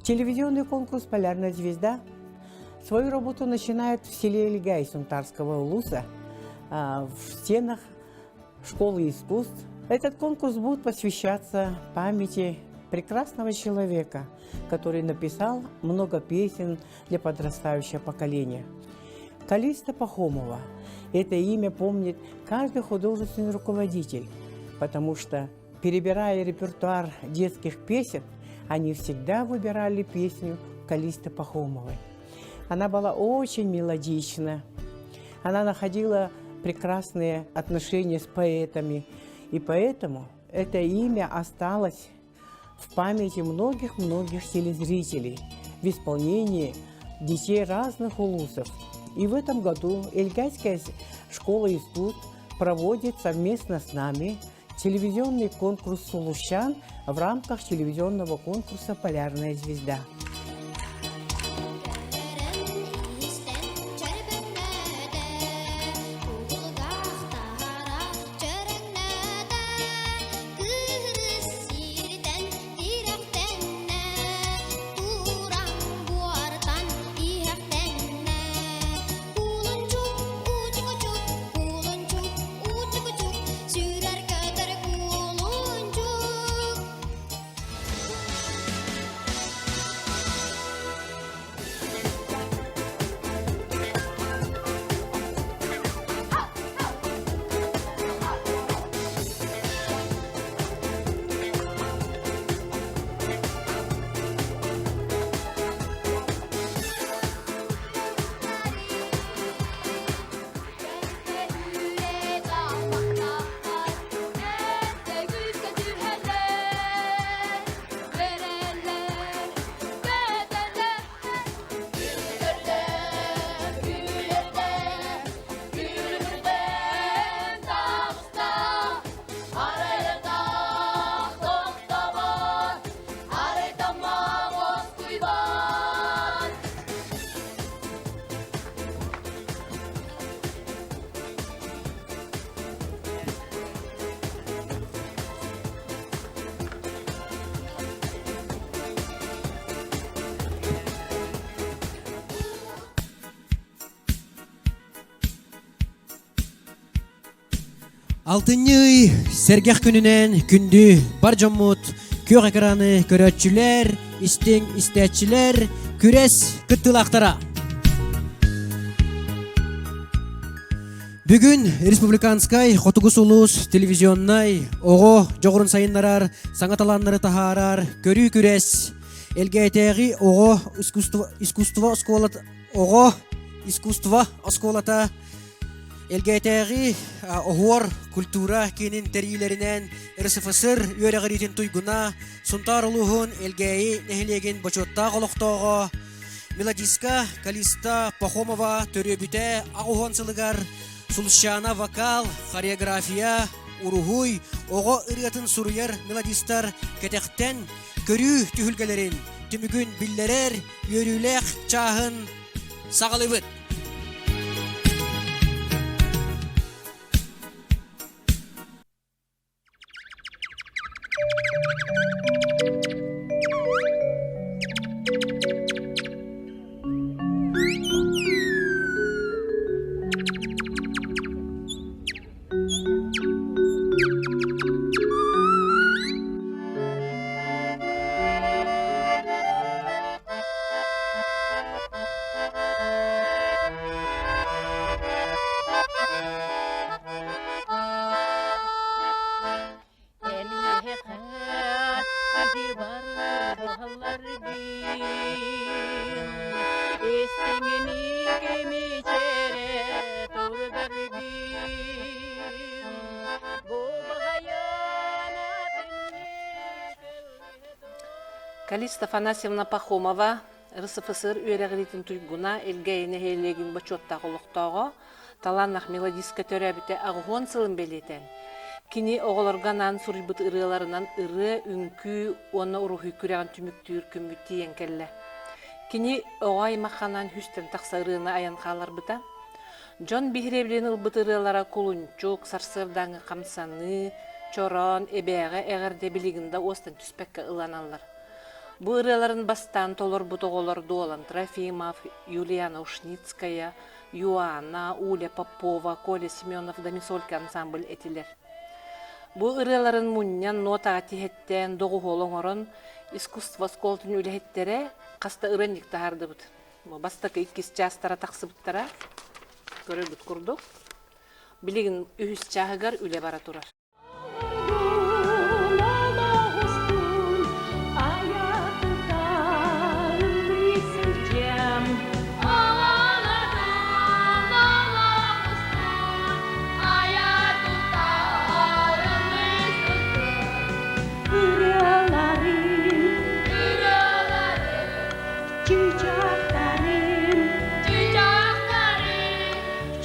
Телевизионный конкурс «Полярная звезда» свою работу начинает в селе Эльгай Сунтарского улуса в стенах школы искусств. Этот конкурс будет посвящаться памяти прекрасного человека, который написал много песен для подрастающего поколения. Калиста Пахомова. Это имя помнит каждый художественный руководитель, потому что, перебирая репертуар детских песен, они всегда выбирали песню Калисты Пахомовой. Она была очень мелодична. Она находила прекрасные отношения с поэтами. И поэтому это имя осталось в памяти многих-многих телезрителей в исполнении детей разных улусов. И в этом году Эльгайская школа искусств проводит совместно с нами телевизионный конкурс «Сулущан» в рамках телевизионного конкурса «Полярная звезда». Алтынньы ый сэргэх күнүнэн күндү бар дьоммут күөх экраны көрөөччүлэр, истиҥ истээччилэр, күрэс кыттыылаахтара. Бүгүн республиканскай Хотугу сулус телевизионнай оҕо дьоҕурун сайыннарар, саҥа талааннары таһаарар көрүү күрэс Элгээтээҕи оҕо искусство, искусство оскуолата оҕо искусство оскуолата Элгээтээҕи Оһуор культура киинин тэрийиилэринэн РСФСР үөрэҕириитин туйгуна, Сунтаар улууһун Элгээйи нэһилиэгин бочуоттаах олохтооҕо, мелодистка Калиста Пахомова төрүөбүтэ аҕыс сылыгар Сулусчаана вокал, хореография, уруһуй, оҕо ырыатын суруйар мелодистар кэтэхтэн көрүү түһүлгэлэрин түмүгүн биллэрэр үөрүүлээх чааһын саҕалыыбыт. Калиста Афанасьевна Пахомова, РСФСР үөрэҕириитин туйгуна, Элгээйи нэһилиэгин бочуоттаах олохтооҕо, талааннаах мелодистка төрөөбүтэ аҕыһуон сылын бэлиэтээн, кини оҕолорго анаан суруйбут ырыаларынан ырыа, үҥкүү уонна уруһуй күрэҕин түмүктүүр күммүт тиийэн кэллэ. Кини оҕо аймахханаан үстэн тахса ырыаны айан хаалларбыта. Дьон биһирэбилин ылбыт ырыалара кулунчук, сарсыардааҥҥы хамсаныы, чороон, эбээҕэ эҕэрдэ билигин да уостан түспэккэ ыланаллар. Бу ырыаларын бастаан толорбут оҕолор Дуолан Трофимов, Юлиана Ушницкая, Юана, Уля Попова, Коля Семенов Домисолька ансамбль этилэр. Бу ырыаларын мунньан, нотаҕа тиһэттээн, доҕуһуол оҥорон, искусство оскуолатын үлэһиттэрэ хаста ырыанньык таһаардыбыт. Бастакы иккис чаастара тахсыбыттара, көрөрбүт курдук. Билигин үһүс чааһыгар үлэ бара турар.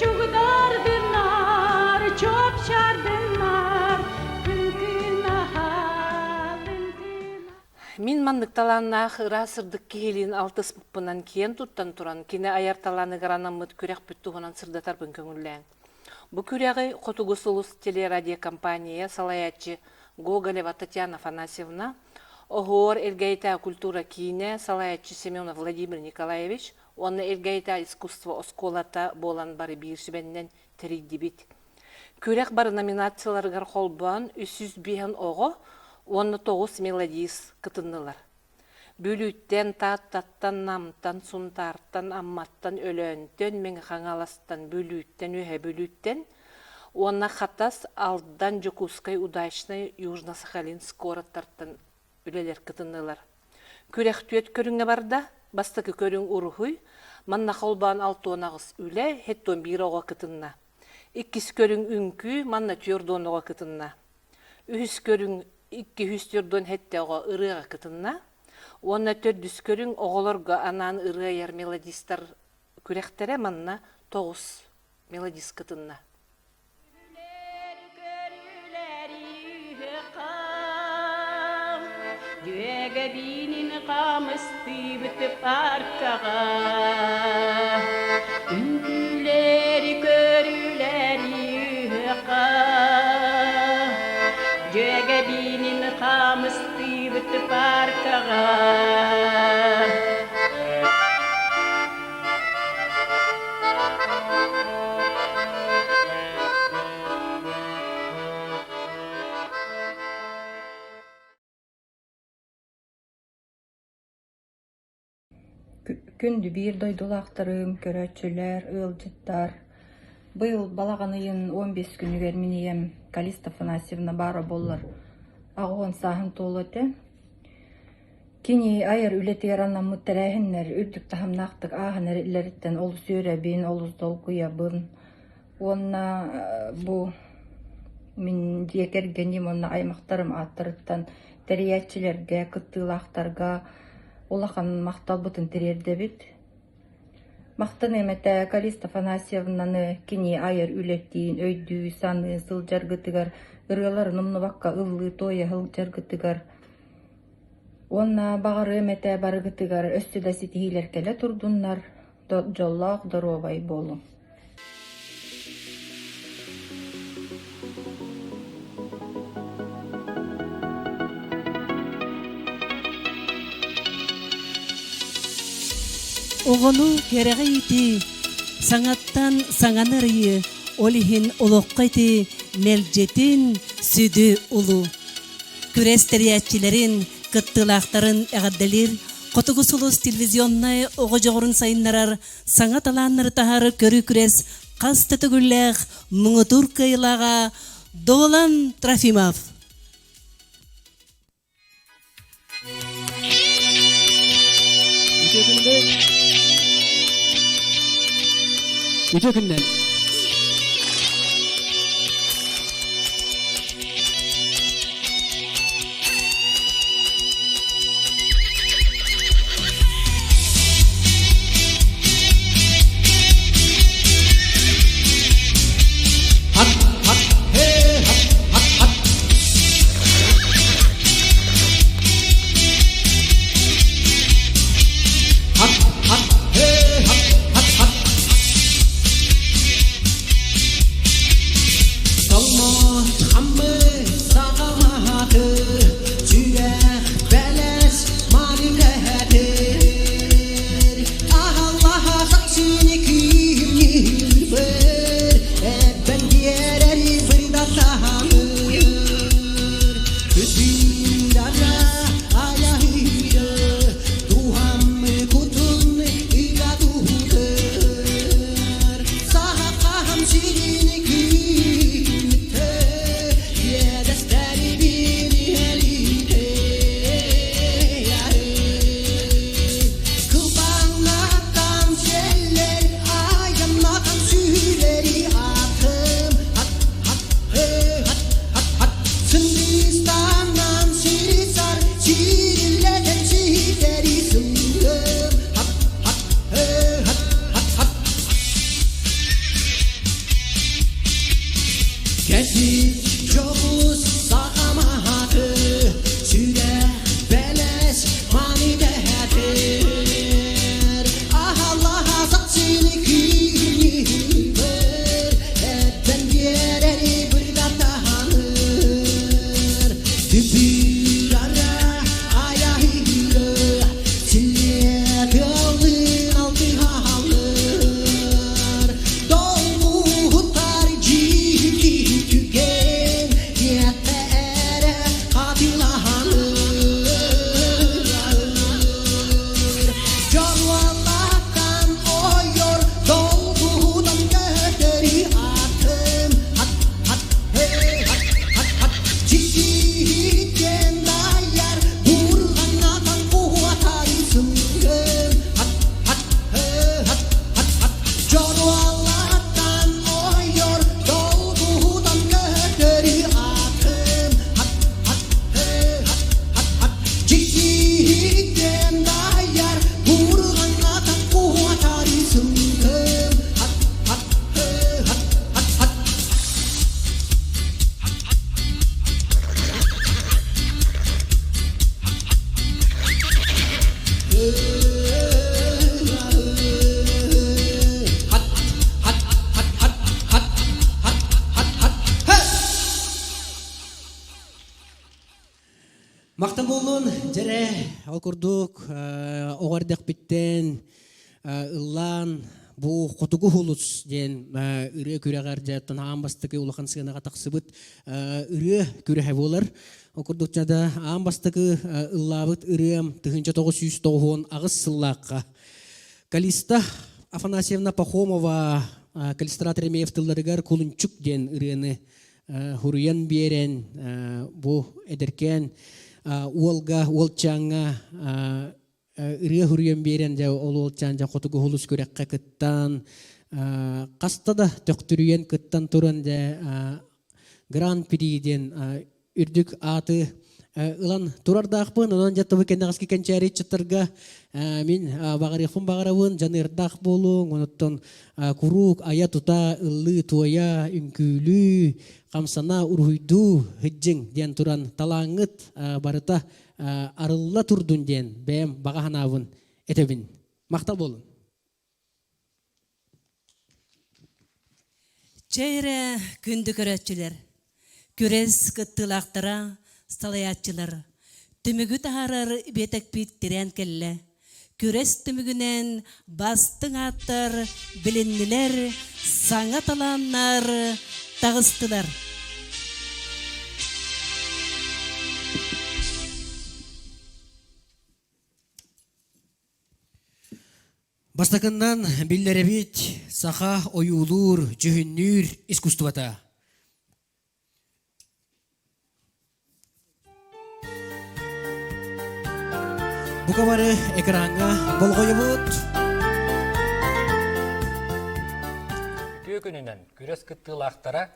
Чугдардыннар, чуопчардыннар, Мин маннык талааннаах ыраас сырдык киһилиин алтыспыппынан киэн туттан туран, кини айар талааныгар анаммыт күрэхпит туһунан сырдатарбын көҥүллээҥ. Бу күрэҕи Хотугу сулус телерадиокомпания салайааччы Гоголева Татьяна Афанасьевна, Оһуор Элгээйитээ культура киинэ салайааччы Семенов Владимир Николаевич уонна Элгээйитээ искусство оскуолата буолан бары биир сүбэннэн тэрийдибит. Күрэх бары номинацияларыгар холбоон 305 оҕо уонна 9 мелодист кытыннылар. Бүлүүттэн, Тааттаттан, Намтан, Сунтаартан, Амматтан, Өлөөнтөн, Мэҥэ Хаҥаластан, Бүлүүттэн, Үөһээ Бүлүүттэн уонна Хатас, Алдан, Дьокуускай, Удачнай, Южно-Сахалинск куораттартан үлэлэр кытыннылар. Күрэх түөрт көрүҥҥэ барда. Бастакы көрүҥ уруһуй. Манна холбоон 68 үлэ, 71 оҕо кытынна. Иккис көрүҥ үҥкүү, манна 40 оҕо кытынна. Үһүс көрүҥ 247 оҕо ырыаҕа кытынна. Уонна төрдүс көрүҥ оҕолорго анаан ырыа айар мелодистар күрэхтэрэ манна тоҕус мелодист кытынна. Дьүөгэбиинин хаамыстыыбыт паркаҕа Үҥкүүлэри көрүлэри ыһыахха Дьүөгэбиинин хаамыстыыбыт паркаҕа Күндү биир дойдулаахтарым, көрөөччүлэр, ыалдьыттар! Быйыл балаҕан ыйын 15 күнүгэр мин ийэм Калиста Афанасьевна баара буоллар 80 сааһын туолуо этэ. Кини айар үлэтигэр анаммыт тэрээһиннэр үрдүк таһымнаахтык ааһан эрэллэриттэн олус үөрэбин, олус долгуйабын уонна бу мин дьиэ кэргэним уонна аймахтарым ааттарыттан тэрийээччилэргэ, кыттыылаахтарга улахан махталбытын тириэрдэбит. Махтаныам этэ Калиста Афанасьевнаны кини айар үлэтин өйдүү, саныы сылдьаргытыгар, ырыаларын умнубакка ыллыы-туойа сылдьаргытыгар Уонна баҕарыам этэ барыгытыгар өссө да ситиһиилэр кэлэ турдуннар, дьоллоох доруобай буолуҥ. Оҕону кэрэҕэ иитии, саҥаттан саҥаны арыйыы, ол иһин олоххо ити мэлдьитин сүдү улуу. Күрэс тэрийээччилэрин, кыттыылаахтарын эҕэрдэлиир Хотугу сулус телевизионнай оҕо дьоҕурун сайыннарар саҥа талааннары таһаарар көрүү күрэс хас да төгүллээх муҥутуур кыайыылааҕа Дуолан Трофимов. Үтүө күннэн. Үтүө күннэн. Hak, hak, he, hak, hak, hak. Hak, hak, he, hak, hak, hak. Махтан буоллун, дьэрэ, ол курдук оҕо эрдэхпиттэн ыллаан бу Хотугу Улус диэн ырыа күрэҕэр дьэ аан бастакы улахан сыанаҕа тахсыбыт ырыа күрэһэ буолар. Ол курдук да аан бастакы ыллаабыт ырыам 1998 сыллаахха Калиста Афанасьевна Пахомова Калистрат Еремеев тылларыгар Кулунчук диэн ырыаны хуруйан биэрэн бу эдэркээн уолга уолчааҥҥа ырыа хуруйан биэрэн дьэ ол уолчаан дьэ хотугу улус күрэххэ кыттан хаста да төхтүрүйэн кыттан туран дьэ гран-при диэн үрдүк ааты ылан турардаахпын. Онон дьэ тобу кэнэҕэски кэнчээри ыччаттарга мин баҕарыахпын баҕарабын, дьаныардаах буолуҥ, онуттан куруук айа-тута, ыллыы-туойа, үҥкүүлүү, хамсана, уруһуйдуу сылдьыҥ диэн туран талааҥҥыт барыта арылла турдун диэн бэйэм баҕа санаабын этэбин. Махтал буолун. Чэй эрэ, күндү көрөөччүлэр, күрэс кыттыылаахтара, салайааччылар, түмүгү таһаарар биэтэкпит тирээн кэллэ. Күрэс түмүгүнэн бастыҥ ааттар билиннилэр, саҥа талааннар таҕыстылар. Бастакыннан биллэрэбит саха ойуулуур, дьүһүннүүр искусствота. Бука бары экраҥҥа болҕойобут. Үтүө күнүнэн күрэс кыттыылаахтара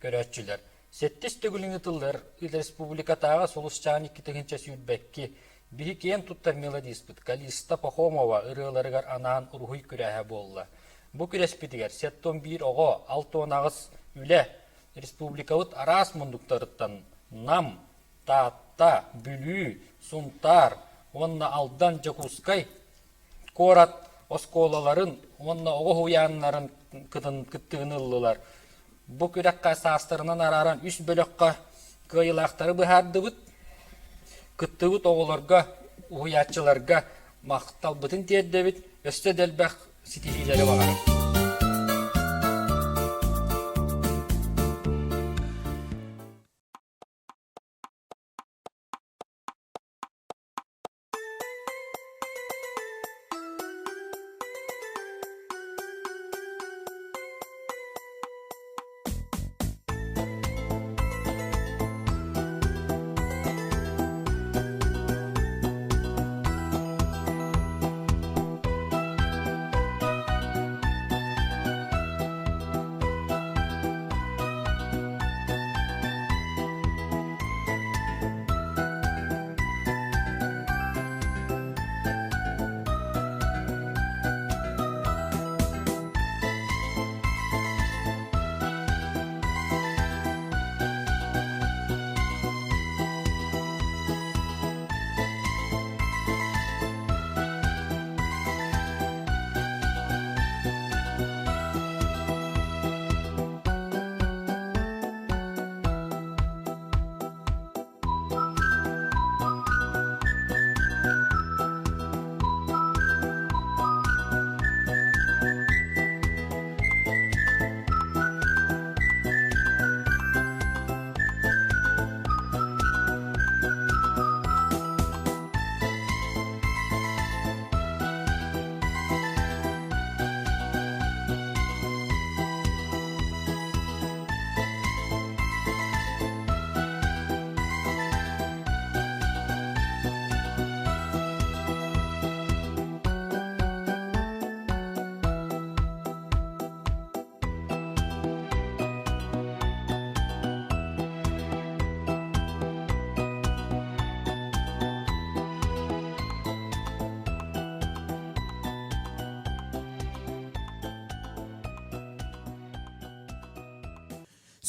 көрөөччүлэр. Сэттис төгүлүн ытыллар республикатааҕы Сулусчаан 2022 Биһи киэн туттар мелодиспыт Калиста Пахомова ырыаларыгар анаан уруһуй күрэһэ буолла. Бу күрэспитигэр 71 оҕо, 68 үлэ республикабыт араас муннуктарыттан Нам, Таатта, Бүлүү, Сунтаар уонна Алдан, Дьокуускай куорат оскуолаларын уонна оҕо уһуйааннарын кыттыыны ыллылар. Бу күрэххэ саастарынан арааран үс бөлөххө кыайыылаахтары быһаардыбыт. Кыттыбыт оҕолорго, уһуйааччыларга махталбытын тиэрдэбит, өссө да элбэх ситиһиилэри баҕарабыт.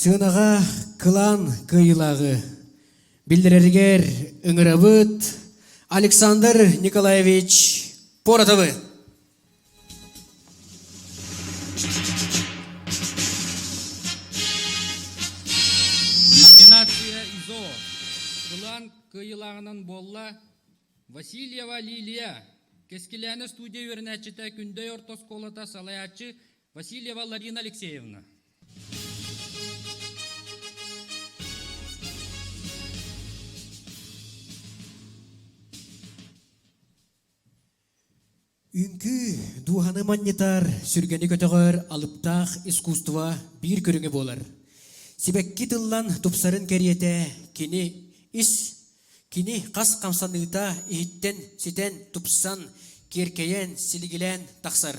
Сыанаҕа кылаан кыайыылааҕы биллэрэригэр ыҥырабыт Александр Николаевич Поротовы. Номинация ИЗО. Кылаан кыайыы кыайыылааҕынан буолла Васильева Лилия, Кэскилээнэ студия үөрэнээччитэ Күндөй орто оскуолата салайааччы Васильева Ларина Алексеевна. Үҥкүү дууһаны манньытар, сүргэни көтөҕөр алыптаах искусство биир көрүҥэ буолар. Сибэкки тыллан тупсарын кэриэтэ кини ис кини хас хамсаныыта иһиттэн ситэн, тупсан, киэркэйэн, силигилээн тахсар.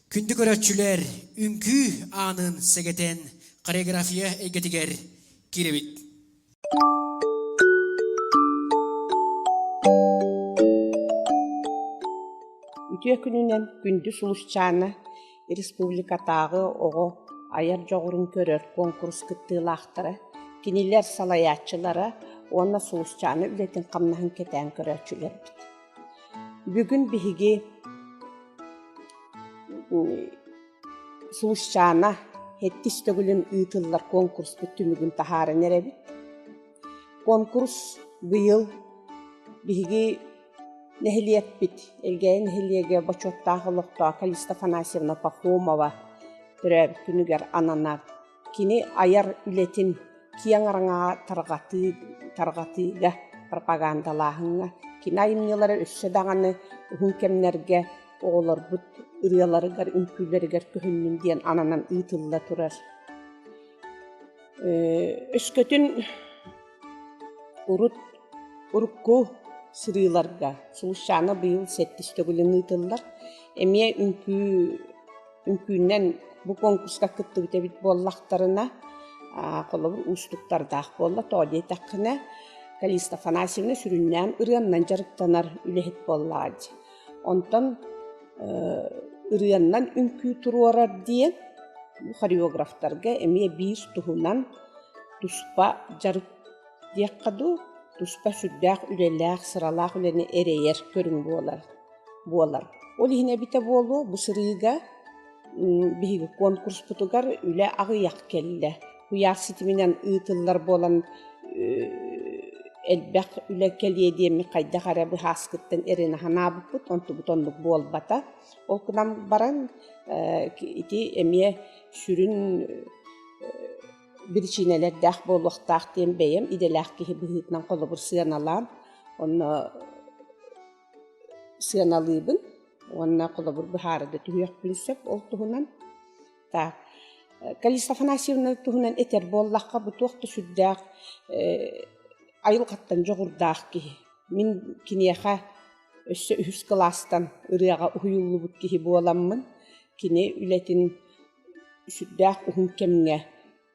Күндү көрөөччүлэр, үҥкүү аанын сэгэтэн хореография эйгэтигэр киирэбит. Үтүө күнүнэн күндү Сулусчаана республикатааҕы оҕо айар дьоҕурун көрөр куонкурус кыттыылаахтара, кинилэр салайааччылара уонна Сулусчаана үлэтин-хамнаһын кэтээн көрөөччүлэрбит. Бүгүн биһиги Сулусчаана сэттис төгүлүн ыытыллар куонкуруспут түмүгүн таһааран эрэбит. Куонкурус быйыл биһиги нэһилиэкпит Элгээйи нэһилиэгэ бочуоттаах олохтоох Калиста Афанасьевна Пахомова төрөөбүт күнүгэр ананар. Кини айар үлэтин киэҥ араҥаҕа тарҕатыы, тарҕатыыга, пропагандалааһыҥҥа кини айымньылара өссө даҕаны уһун кэмнэргэ оҕолорбут ырыаларыгар, үҥкүүлэригэр көһүннүн диэн ананан ыытылла турар. Өскөтүн урут урукку сырыыларга Сулусчаана быйыл сэттис төгүлүн ыытыллар. Эмиэ үҥкүү үҥкүүнэн бу конкурска кыттыбыт эбит буоллахтарына, холобур уустуктардаах буолла. Тоҕо диэтэххинэ, Калиста Афанасьевна сүрүннээн ырыаннан дьарыктанар үлэһит буоллаҕа дии. Онтон ырыаннан үҥкүү туруорар диэн бу хореографтарга эмиэ биир туһунан туспа дьарык диэххэ дуу, туспа сүрдээх үлэлээх, сыралаах үлэни эрэйэр көрүҥ буолар буолар. Ол иһин эбитэ буолуо, бу сырыыга биһиги куонкуруспутугар үлэ аҕыйах кэллэ. Куйаар ситиминэн ыытыллар буолан элбэх үлэ кэлиэ диэммит хайдах эрэ быһааскыттан эрэнэ санаабыппыт, онтубут оннук буолбата. Ол гынан баран ити эмиэ сүрүн биричиинэлэрдээх буолуохтаах диэн бэйэм идэлээх киһи быһыытынан холобур сыаналаан онно сыаналыыбын уонна холобур быһаара да түһүөхпүн сөп ол туһунан. Так, Калиста Афанасьевна туһунан этэр буоллахха, бу туох да сүрдээх айылҕаттан дьоҕурдаах киһи. Мин киниэхэ өссө үһүс кылаастан ырыаҕа уһуйуллубут киһи буоламмын, кини үлэтин сүрдээх уһун кэмҥэ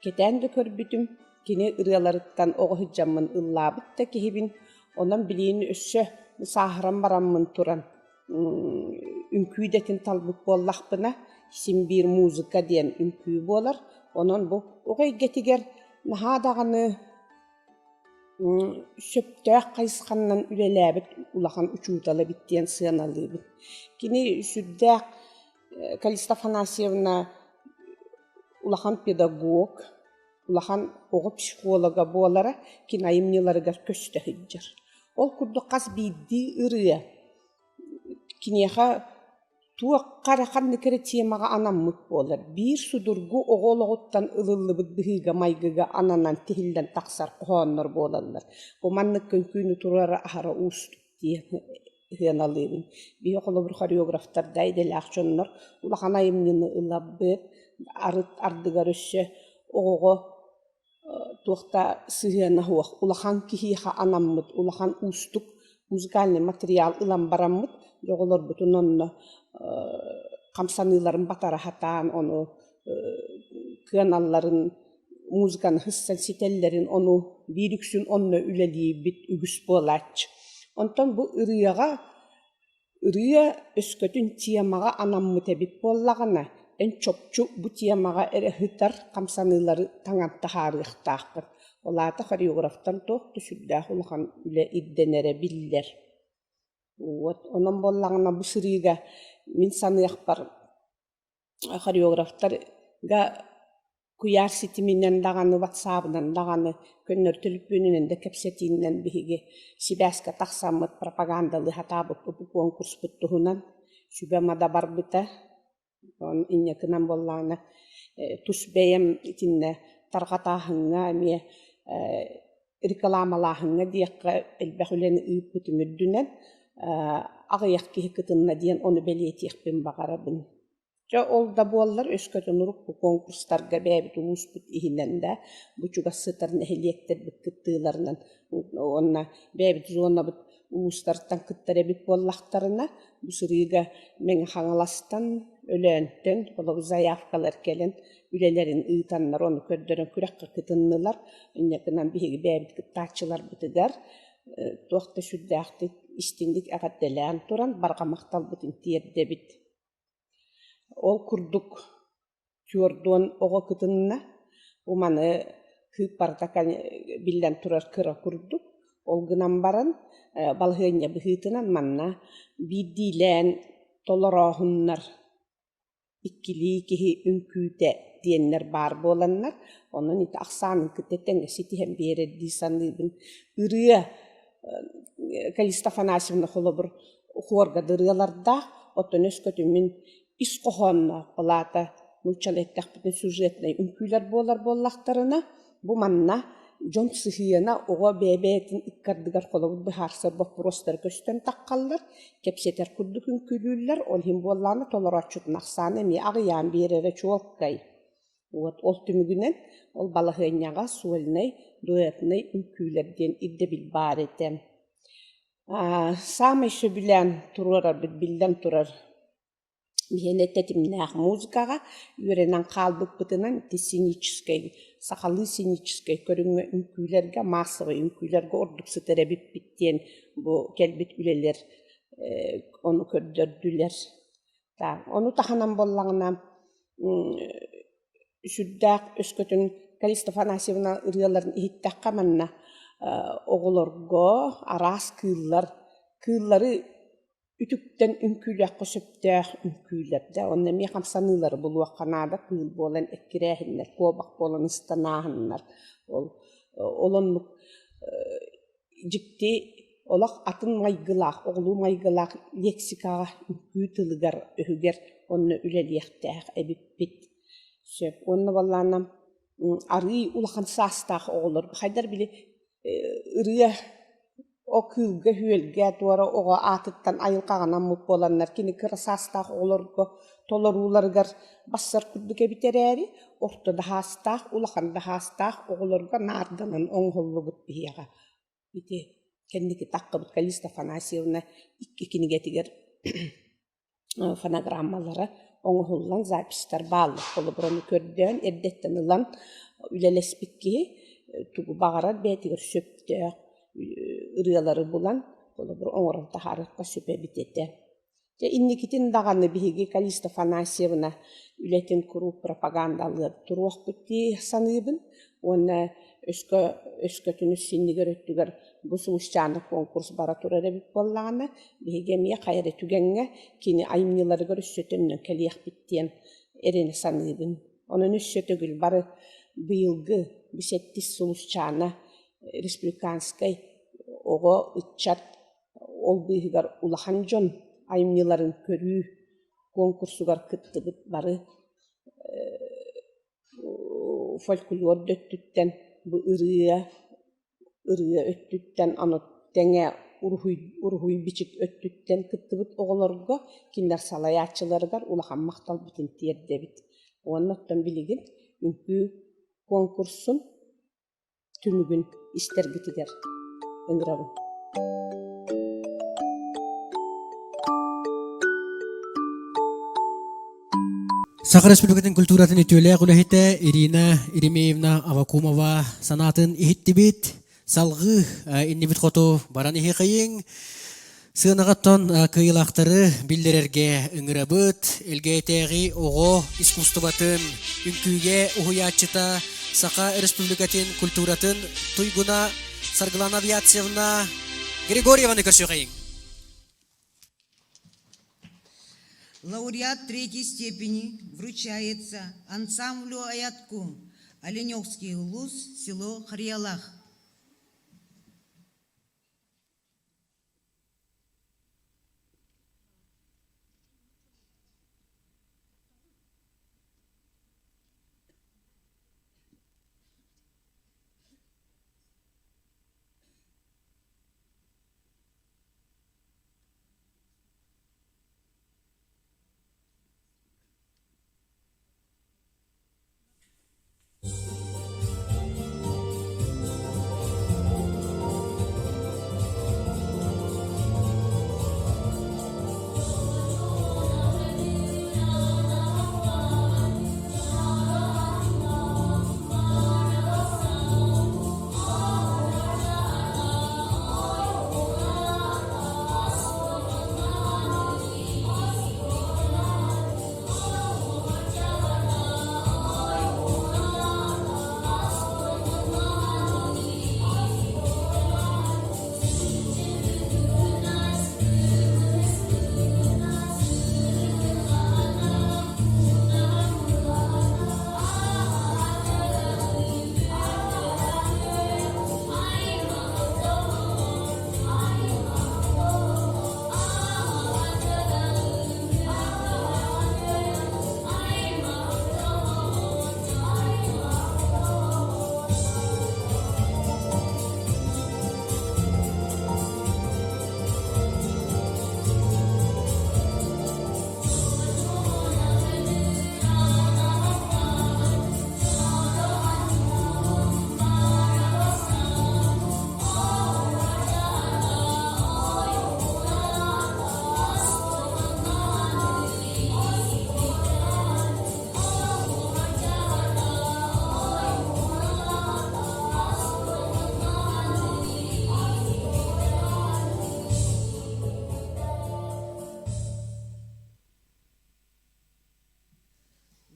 Кэтээн да көрбүтүм, кини ырыаларыттан оҕо сылдьаммын ыллаабыт да киһибин, онон билигин өссө сааһыран бараммын туран үҥкүү идэтин талбыт буоллахпына, син биир музыка диэн үҥкүү буолар. Онон бу оҕо эйгэтигэр наһаа даҕаны сөптөөх хайысханнан үлэлээбит улахан учуутал эбит диэн сыаналыыбын. Кини сүрдээх Калиста Афанасьевна улахан педагог, улахан оҕо психолога буолара кини айымньыларыгар көстө сылдьар. Ол курдук хас биирдии ырыа киниэхэ туохха эрэ ханнык эрэ темаҕа анаммыт буолар. Биир судургу оҕо олоҕуттан ылыллыбыт быһыыга-майгыга ананан тиһиллэн тахсар хоһооннор буолаллар. Бу маннык үҥкүүнү туруора аһара уустук диэн сыаналыыбын. Биһи холобур хореографтар да идэлээх дьоннор улахан айымньыны ылабыт, арыт ардыгар өссө оҕоҕо туох да сыһыана суох улахан киһиэхэ анаммыт улахан уустук музыкальнай материал ылан бараммыт оҕолорбутун онно хамсаныыларын батара сатаан ону кыаналларын музыканы сыссан ситэллэрин ону биир үксүн онно үлэлиирбит үгүс буолааччы. Онтон бу ырыаҕа ырыа өскөтүн темаҕа анаммыт эбит буоллаҕына, эн чопчу бу темаҕа эрэ сытар хамсаныылары таҥан таһаарыахтааххын. Ол аата хореографтан туох да сүрдээх улахан үлэ ирдэнэрэ биллэр. Вот онон буоллаҕына бу сырыыга мин саныахпар хореографтарга. Куйаар ситиминэн даҕаны, ватсаабынан даҕаны, көннөрү төлөпүөнүнэн да кэпсэтиинэн биһиги сибээскэ тахсаммыт пропагандалыы сатаабыппыт бу куонкурспут туһунан сүбэ-ама да барбыта. Онон инньэ гынан буоллаҕына тус бэйэм итиннэ тарҕатааһыҥҥа эмиэ рекламалааһыҥҥа диэххэ элбэх үлэни ыыппытым үрдүнэн аҕыйах киһи кытынна диэн ону бэлиэтиэхпин баҕарабын. Дьэ ол да буоллар өскөтүн урукку конкурстарга бэйэбит улууспут иһинэн да бу чугас сытар нэһилиэктэрбит кыттыыларынан уонна бэйэбит зонабыт улуустартан кыттар эбит буоллахтарына, бу сырыыга Мэҥэ Хаҥаластан, Өлөөнтөн холобур заявкалар кэлэн үлэлэрин ыытаннар, ону көрдөрөн күрэххэ кытыннылар. Инньэ гынан биһиги бэйэбит кыттааччыларбытыгар туох да сүрдээхтик истиҥник эҕэрдэлээн туран барҕа махталбытын тиэрдэбит. Ол курдук түөрт оҕо кытынна. Бу маны кыыппарата биллэн турар кыра курдук. Ол гынан баран балаһыанньа быһыытынан манна биирдиилээн толорооһуннар иккилии киһи үҥкүүтэ диэннэр баар буоланнар, онон ити ахсаанын кытта тэҥҥэ ситиһэн биэрэр дии саныыбын. Ырыа Калиста Афанасьевна холобур хуорга да ырыалардаах, оттон өскөтүн мин ис хоһоонноох, ол аата нууччалыы эттэхпитинэ сюжетнай үҥкүүлэр буолар буоллахтарына, бу манна дьон сыһыана оҕо бэйэ-бэйэтин ыккардыгар холобур быһаарсар боппуруостара көстөн таххаллар, кэпсэтэр курдук үҥкүүлүүллэр, ол иһин буоллаҕына толорооччутун ахсаана эмиэ аҕыйаан биэрэрэ чуолкай. Вот ол түмүгүнэн ол балаһыанньаҕа сольнай, дуэтнай үҥкүүлэр диэн ирдэбил баар этэ. Саамай сөбүлээн туруорарбыт биллэн турар биһиэнэ тэтимнээх музыкаҕа үөрэнэн хаалбыппытынан ити сценическэй, сахалыы сценическэй көрүҥҥэ үҥкүүлэргэ, массовай үҥкүүлэргэ ордук сытар эбиппит диэн бу кэлбит үлэлэр ону көрдөрдүлэр. Ону таһынан буоллаҕына сүрдээх өскөтүн Калиста Афанасьевна ырыаларын иһиттэххэ манна оҕолорго араас кыыллар, кыыллары үтүктэн үҥкүүлүөххэ сөптөөх үҥкүүлэр да онно эмиэ хамсаныылары булуохха наада кыыл буолан эккирээһиннэр, куобах буолан ыстанааһыннар ол ол оннук дьикти олох атын майгылаах, оҕолуу майгылаах лексикаҕа үҥкүү тылыгар, өһүгэр онно үлэлиэхтээх эбиппит. Сөп. Уонна буоллаҕына арыый улахан саастаах оҕолорго хайдах били ырыа о кыылга-үөлгэ туора оҕо аатыттан айылҕаҕанаммыт буоланнар кини кыра саастаах оҕолорго толорууларыгар бассар курдук эбит эрээри, орто да саастаах, улахан да саастаах оҕолорго наарданан оҥоһуллубут биһиэхэ ити кэнники таххыбыт Калиста Афанасьевна икки кинигэтигэр фонограммалара оҥоһуллан записьтар бааллар. Холобур, ону көрдөөн эрдэттэн ылан үлэлэспит киһи тугу баҕарар бэйэтигэр сөптөөх ырыалары булан, холобур, оҥорон таһаарыахха сөп эбит этэ. Дьэ инникитин даҕаны биһиги Калиста Афанасьевна үлэтин куруук пропагандалыыр туруохпут дии саныыбын уонна өскө өскөтүн синньигэр өттүгэр бу Сулусчаана конкурс бара турар эбит буоллаҕына, биһиги эмиэ хайа эрэ түгэҥҥэ кини айымньыларыгар өссө төннөн кэлиэхпит диэн эрэнэ саныыбын. Онон өссө төгүл бары быйылгы бу сэттис Сулусчаана республиканскай оҕо, ыччат Ол быыһыгар улахан дьон айымньыларын көрүү куонкурсугар кыттыбыт бары фольклор да өттүттэн, бу ырыа, ырыа өттүттэн аны тэҥэ уруһуй, уруһуй-бичик өттүттэн кыттыбыт оҕолорго, кинилэр салайааччыларыгар улахан махталбытын тиэрдэбит. Уонна оттон билигин үҥкүү куонкурсун түмүгүн истэргитигэр ыҥырабын. Саха Республикатын культуратын үтүөлээх үлэһитэ Ирина Еремеевна Авакумова санаатын иһиттибит. Салгыы иннибит хоту баран иһиэхэйиҥ. Сыанаҕаттан кыайыылаахтары биллэрэргэ ыҥырабыт. Элгээтээҕи оҕо искусствотын үҥкүүгэ уһуйааччыта Саха Республикатын культуратын туйгуна Саргылана Авиациевна Григорьеваны көрсүөхэйиҥ. Лауреат третьей степени вручается ансамблю «Аятку» Оленевский улус, село Харьялах.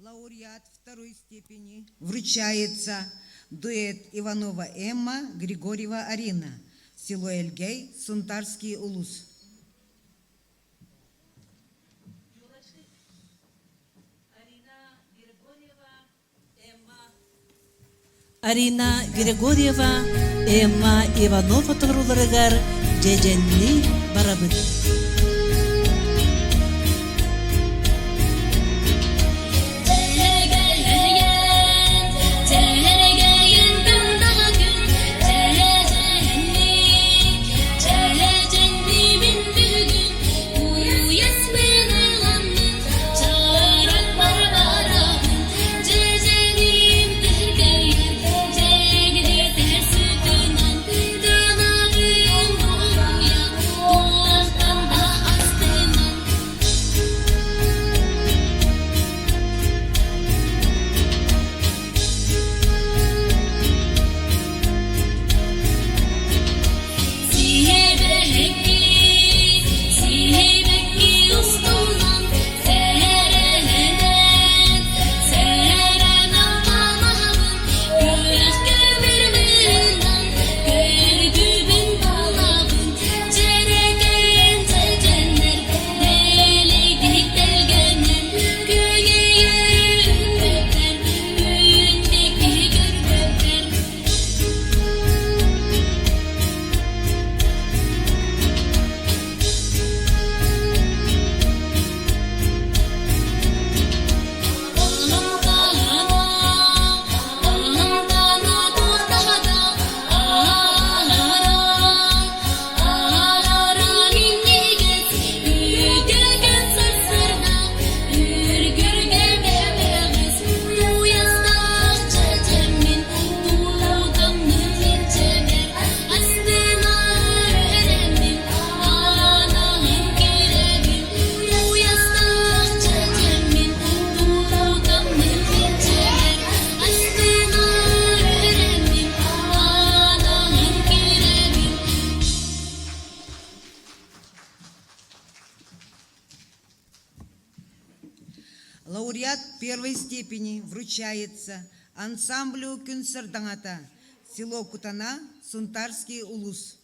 Лауреат второй степени вручается дуэт Иванова Эмма, Григорьева Арина, село Эльгей, Сунтарский улус. Арина Григорьева, Эмма Иванова толорууларыгар дьэдьэннии барабыт. Лауреат первой степени вручается ансамблю Күн Сардаҥата, село Кутана, Сунтарский улус.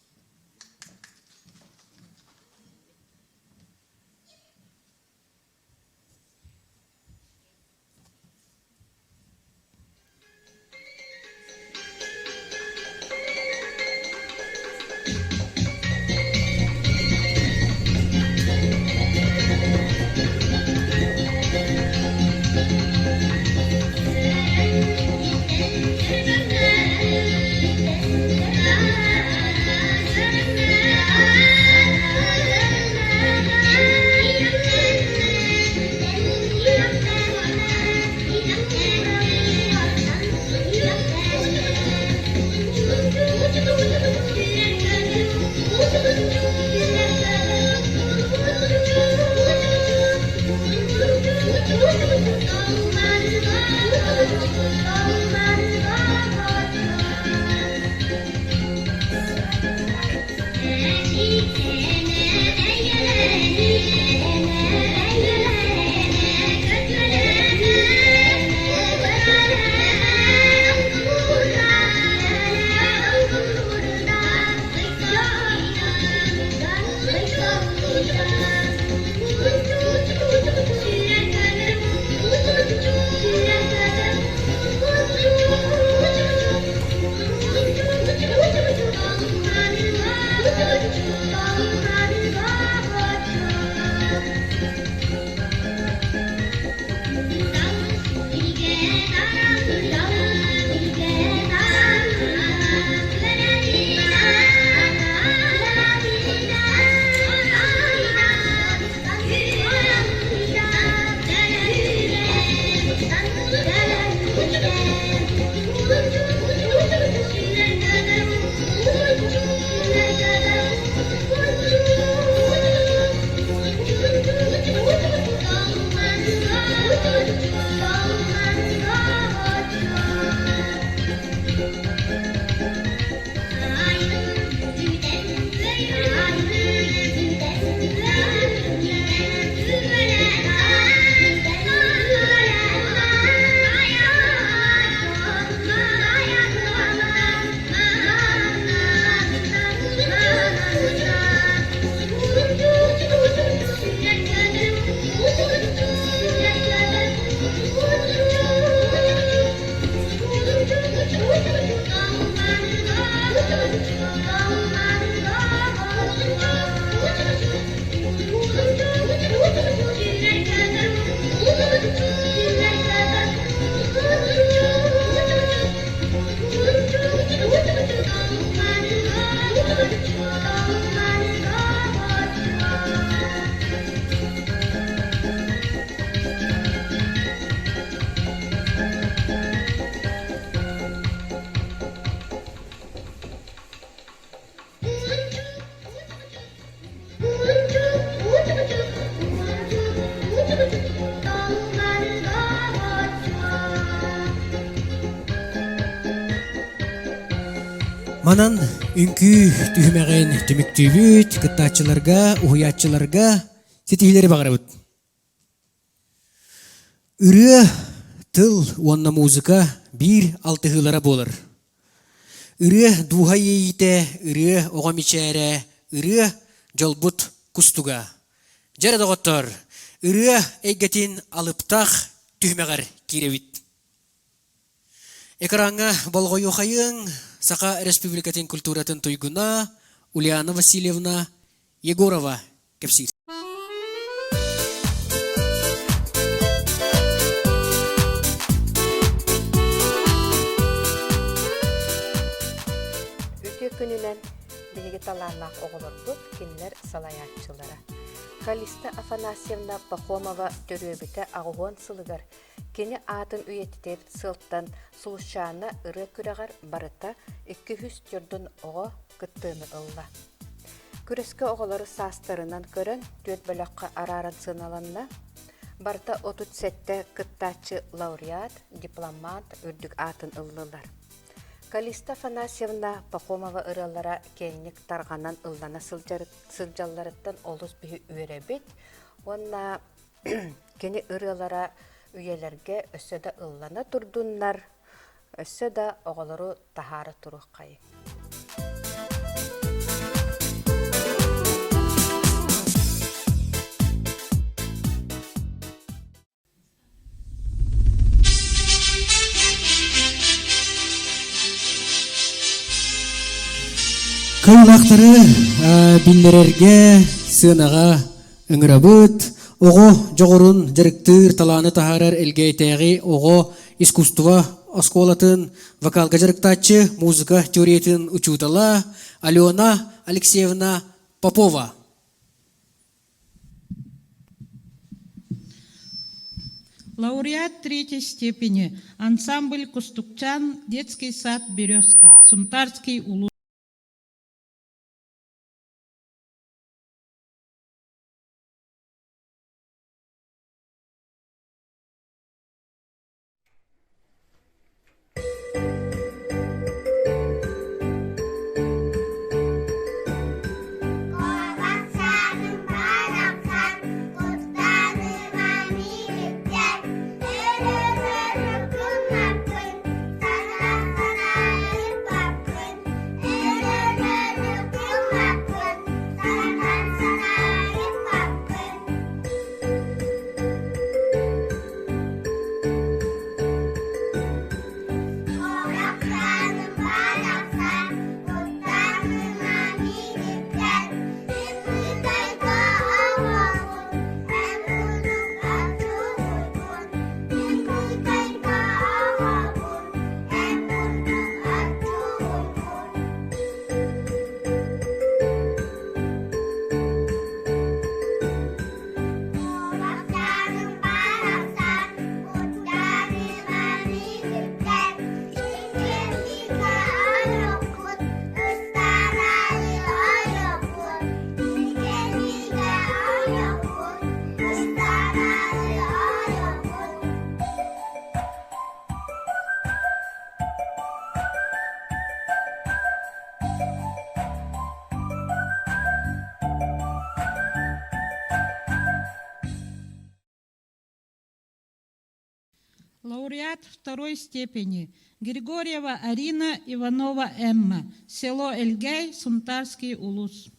Манан үҥкүү түһүмэҕин түмүктүүбүт, кыттааччыларга, уһуйааччыларга ситиһиилэри баҕарабыт. Ырыа, тыл уонна музыка биир алтыһыылара буолар. Ырыа дууһа иэйиитэ, ырыа оҕо мичээрэ, ырыа дьолбут кустуга. Дьэ эрэ доҕоттор, ырыа эйгэтин алыптаах түһүмэҕэр киирэбит. Экраҥҥа болҕойуохайыҥ Саха Республикатын культуратын туйгуна Ульяна Васильевна Егорова кэпсиир. Үтүө күнүнэн биһиги талааннаах оҕолорбут, кинилэр салайааччылара. Калиста Афанасьевна Пахомова төрүөбүтэ аҕыһуон сылыгар кини аатын үйэтитэр сыалтан Сулусчаана ырыа күрэҕэр барыта 204 оҕо кыттыыны ылла. Күрэскэ оҕолору саастарынан көрөн, түөрт бөлөххө арааран сыаналанна. Барыта 37 кыттааччы лауреат, дипломант үрдүк аатын ыллылар. Калиста Афанасьевна Пахомова ырыалара киэҥник тарҕанан ыллана сылдьалларыттан олус биһи үөрэбит уонна кини ырыалара үйэлэргэ өссө да ыллана турдуннар, өссө да оҕолору таһаара туруоххайыҥ. Кыайыылаахтары биллэрэргэ сыанаҕа ыҥырабыт. Оҕо дьоҕурун дьарыктыыр, талааны таһаарар Элгээйитээҕи оҕо искусство оскуолатын вокалга дьарыктааччы, музыка теориятын учуутала Алена Алексеевна Попова. Лауреат третьей степени ансамбль «Кустукчан», детский сад «Березка», Сунтарский улус. Лауреат второй степени Григорьева Арина Иванова Эмма, село Эльгэй, Сунтарский улус.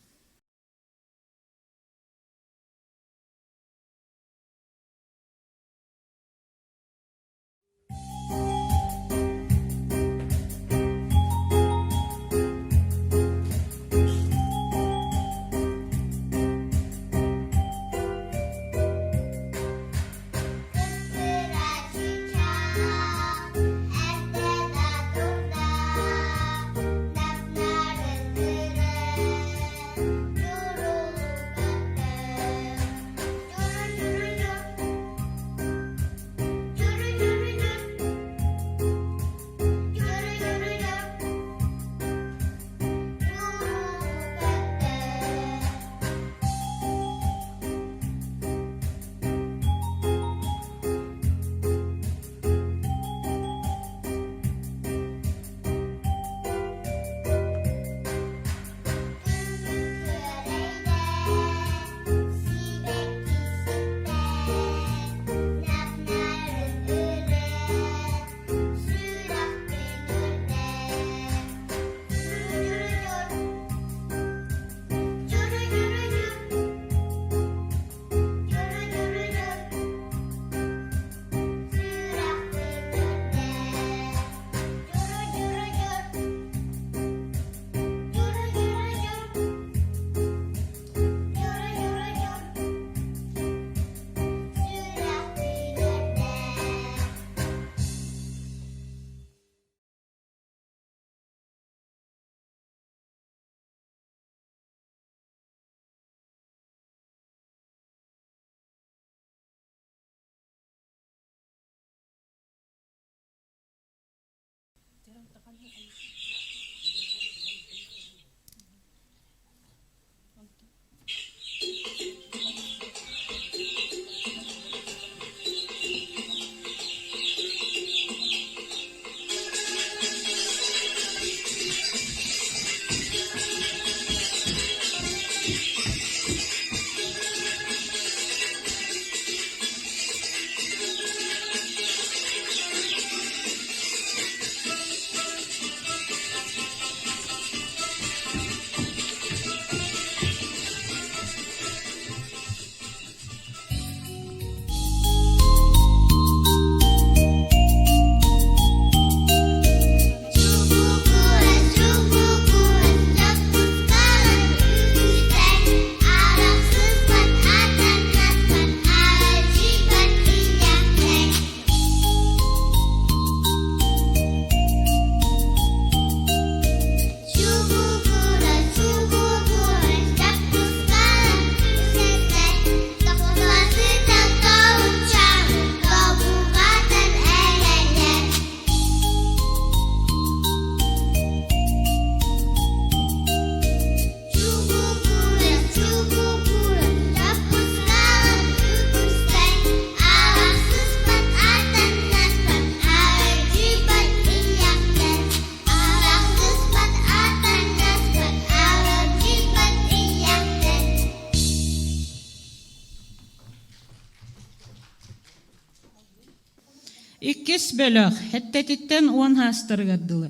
Иккис бөлөх Хэттэтиттэн уон хаастарыгар дылы.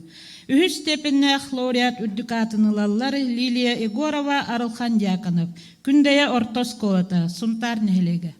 Үһүс степеннээх лауреат үрдүк аатын ылаллар Лилия Егорова, Арылхан Дьяконов. Күндэйэ орто оскуолата, Сунтаар нэһилиэгэ.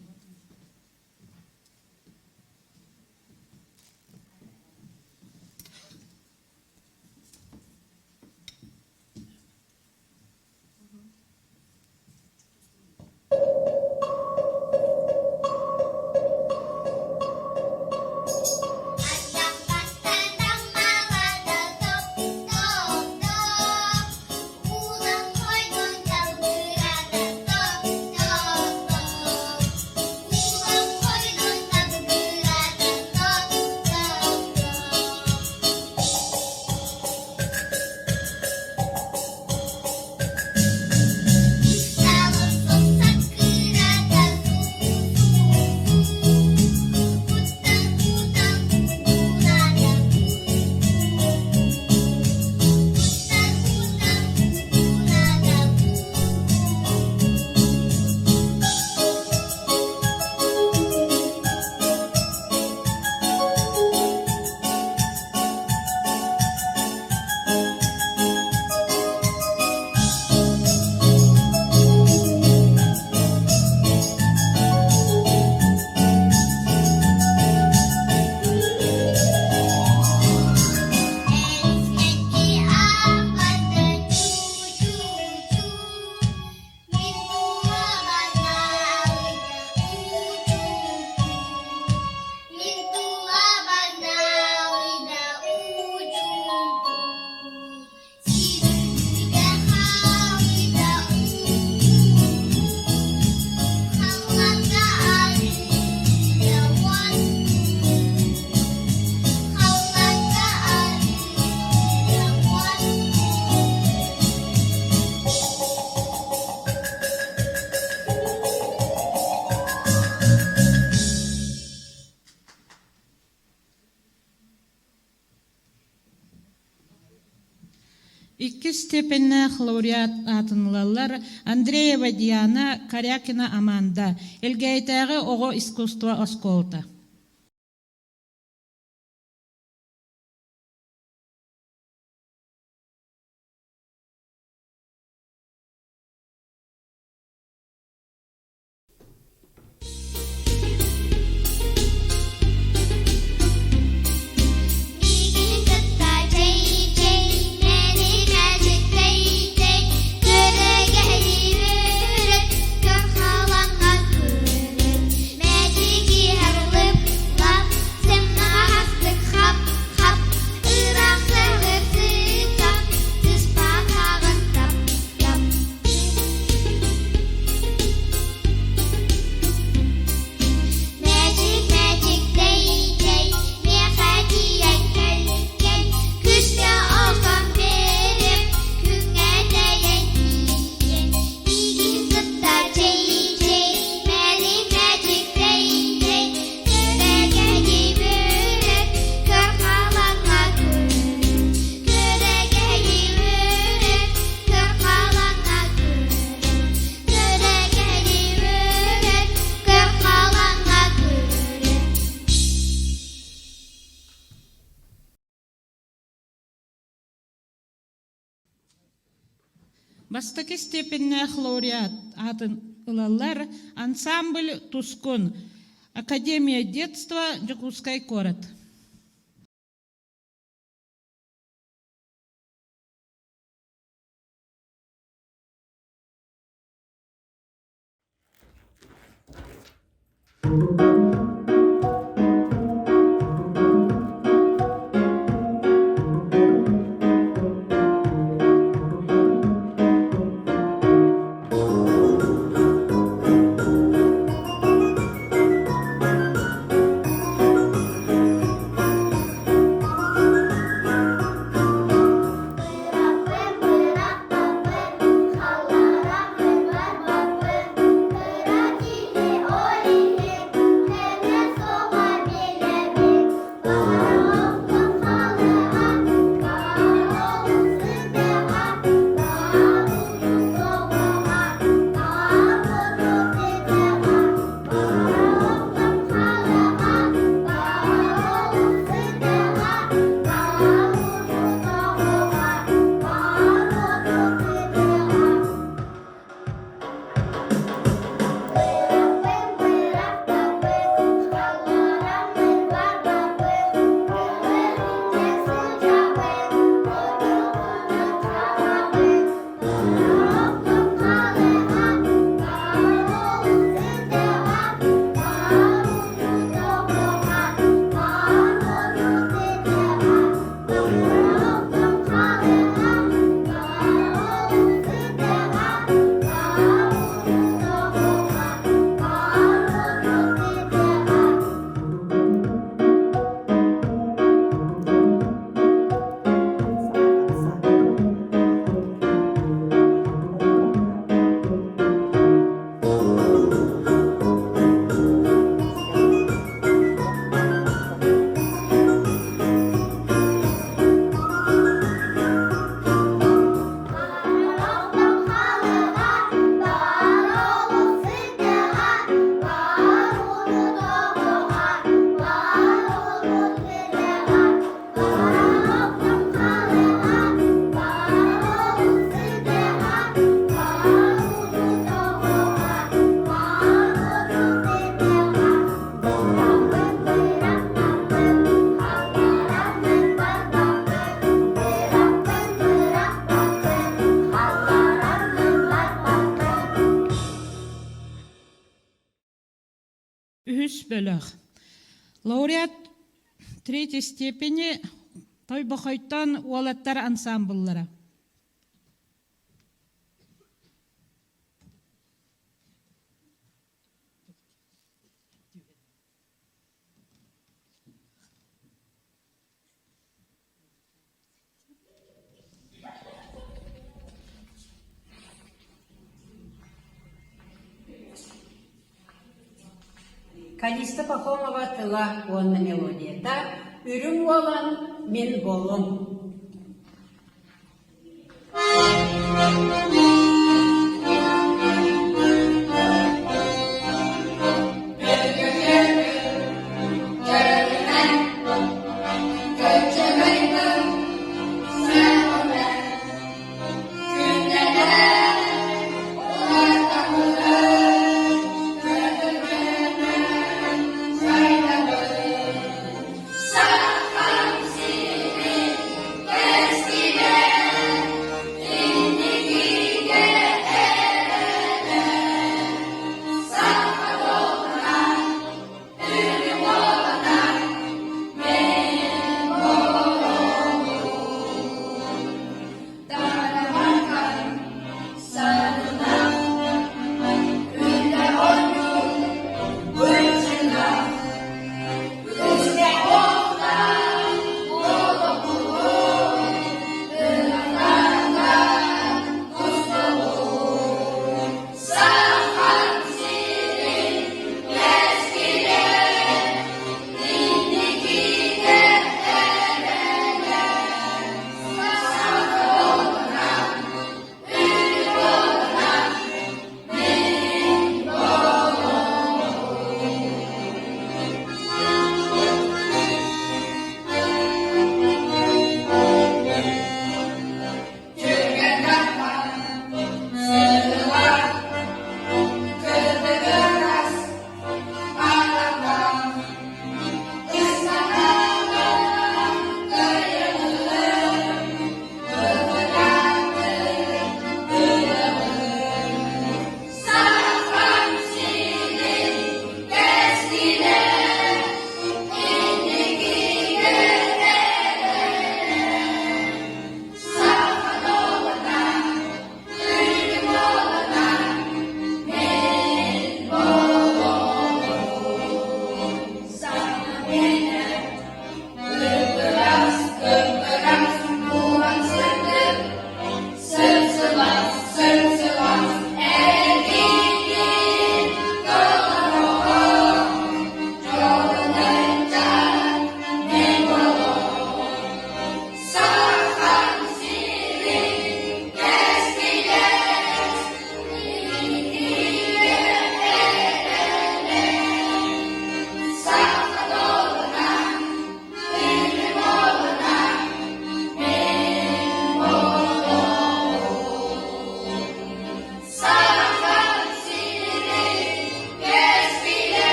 Иккис степеннээх лауреат аатын ылаллар Андреева Диана, Корякина Аманда, Элгээйитээҕи оҕо искусство оскуолата. Миигин кытта чэй-чэй, мэни-мэчик тэй-тэй, Күөрэгэйи үрүт, көр халаҥҥа күрүт, Мэчик иһэр лып-лап, сымнаҕастык хап-хап, Ыраах сырдык сыттах, сыспатаҕын тап-тап. Мэчик, мэчик, тэй-тэй, миэхэ тиийэн кэл-кэл, Күүскэ охсон биэриэм, күҥҥэ тэйэн тиийэн. Миигин кытта чэй-чэй, мэли мэчик, тэй-тэй, Күөрэгэйи бүрүт, көр халаҥҥа күрүт. Күөрэгэйи бүрүт, көр халаҥҥа күрүт. Бастакы степеннээх лауреат аатын ылаллар ансамбль «Тускун», Академия детства, Дьокуускай куорат. Быраппын, быраппаппын, халлараммын барбаппын, кыра киһи ол иһин, кэнэ суоҕа билэбин. Баар охтон халыга, баар олус сытыга, баар улуу тоҕоҕо, баар хоту тыгыга, баар охтон халыга, баар олус сытыга, баар улуу тоҕоҕо, баар хоту тыгыга. Быраппын, быраппаппын, халлараммын барбаппын, көҕөрүнньэ сылдьабын, хотугунан хаамабын, Баар охтон халыга, баар олус сытыга, баар улуу тоҕоҕо, баар хоту тыгыга, баар охтон халыга, баар олус сытыга, баар улуу тоҕоҕо, баар хоту тыгыга. Охтон халыга, баар олус сытыга, баар улуу тоҕоҕо, баар улуу тыгыга, баар охтон халыга, баар олус сытыга, баар улуу тоҕоҕо, баар хоту тыгыга. Быраппын, быраппаппын, халлараммын барбаппын, быраппын, быраппаппын, халлараммын барбаппын. Үһүс бөлөх. Лауреат третьей степени Тойбохойтон уолаттар ансамбллара. Калиста Пахомова тыла уонна мелодията «Үрүҥ уолан мин буолуом».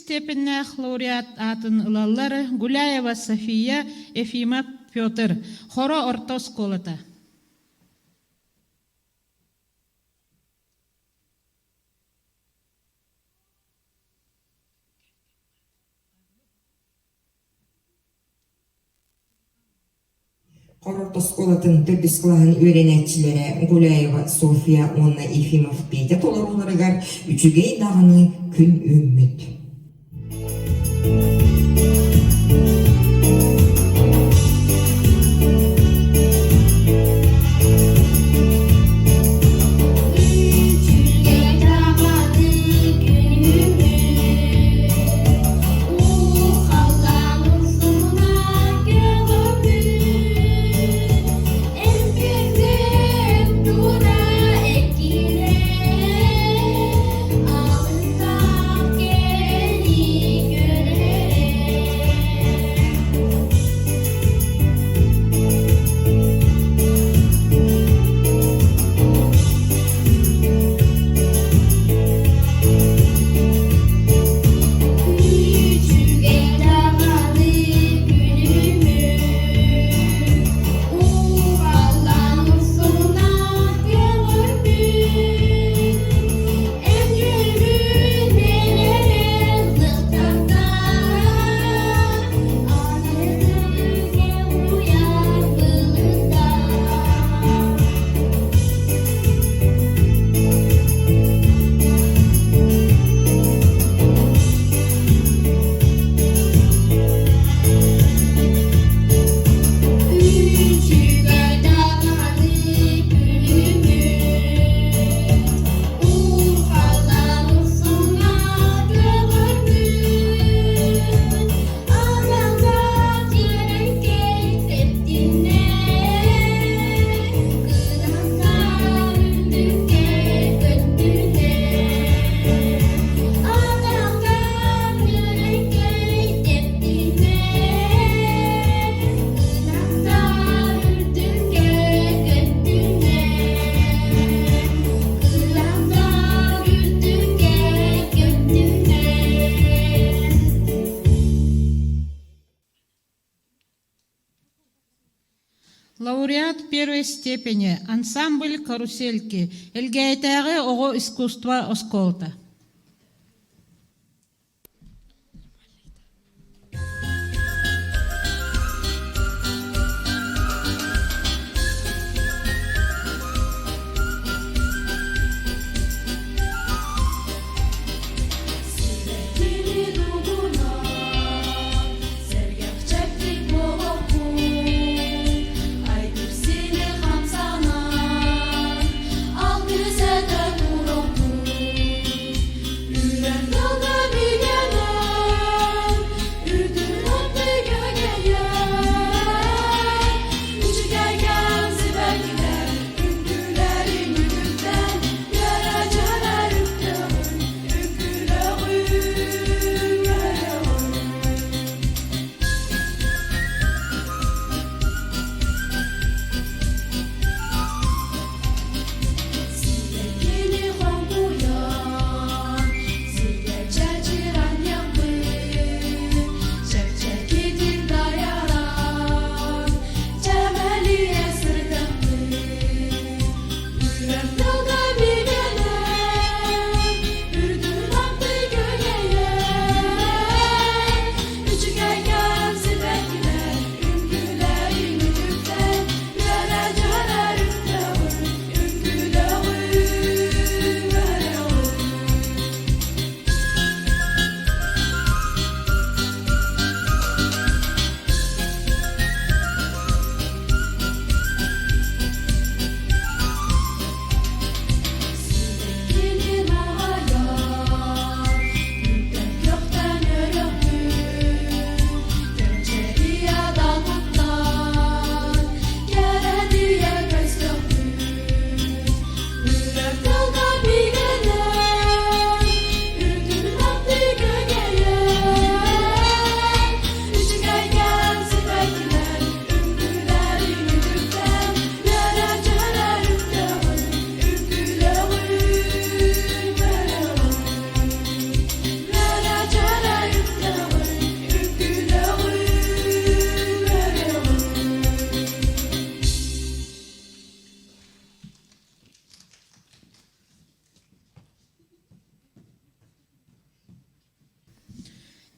Иккис степеннээх лауреат аатын ылаллар Гуляева София, Ефимов Петр, Хоро орто оскуолата. Хорорто оскуолатын төрдүс кылааһын үөрэнээччилэрэ Гуляева Софья уонна Ефимов Петя толорууларыгар үчүгэй даҕаны күн үүммүт. Үчүгэй даҕаны күн Уу халлаан урсуна көҕөрбүт, Элбэҕин тура эккирэр, Алыстаах кэрэни көрөр. Үчүгэй даҕаны күнүмүт, Уу халлаан урсуна көҕөрбүт, Эн үөрүүн лыхтарда, Аныгы уйар былыттар. Үчүгэй даҕаны күнүмүт, Уу халлаан урсуна көҕөрбүт, Аналлаах дьиэрэҥкэй тэптиннэр, Кынаттаах үрдүккэ көттүнэр, Аналлаах дьиэрэҥкэй тэптиннэр, Кынаттаах үрдүккэ көттүнэр, Кынаттаах үрдүккэ көттүнэр. Лауреат первой степени ансамбль «Карусельки» Элгээйитээҕи оҕо искусство оскуолата. Сибэккини дугунан, сэргэхчэктик буолуохпун, айгыр-силик хамсанан, алгыс этэ туруохпун.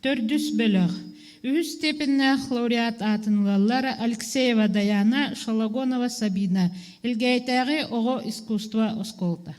Төрдүс бөлөх. Үһүс степеннээх лауреат аатын ылаллар Алексеева Даяна, Шологонова Сабина, Элгээйитээҕи оҕо искусство оскуолата.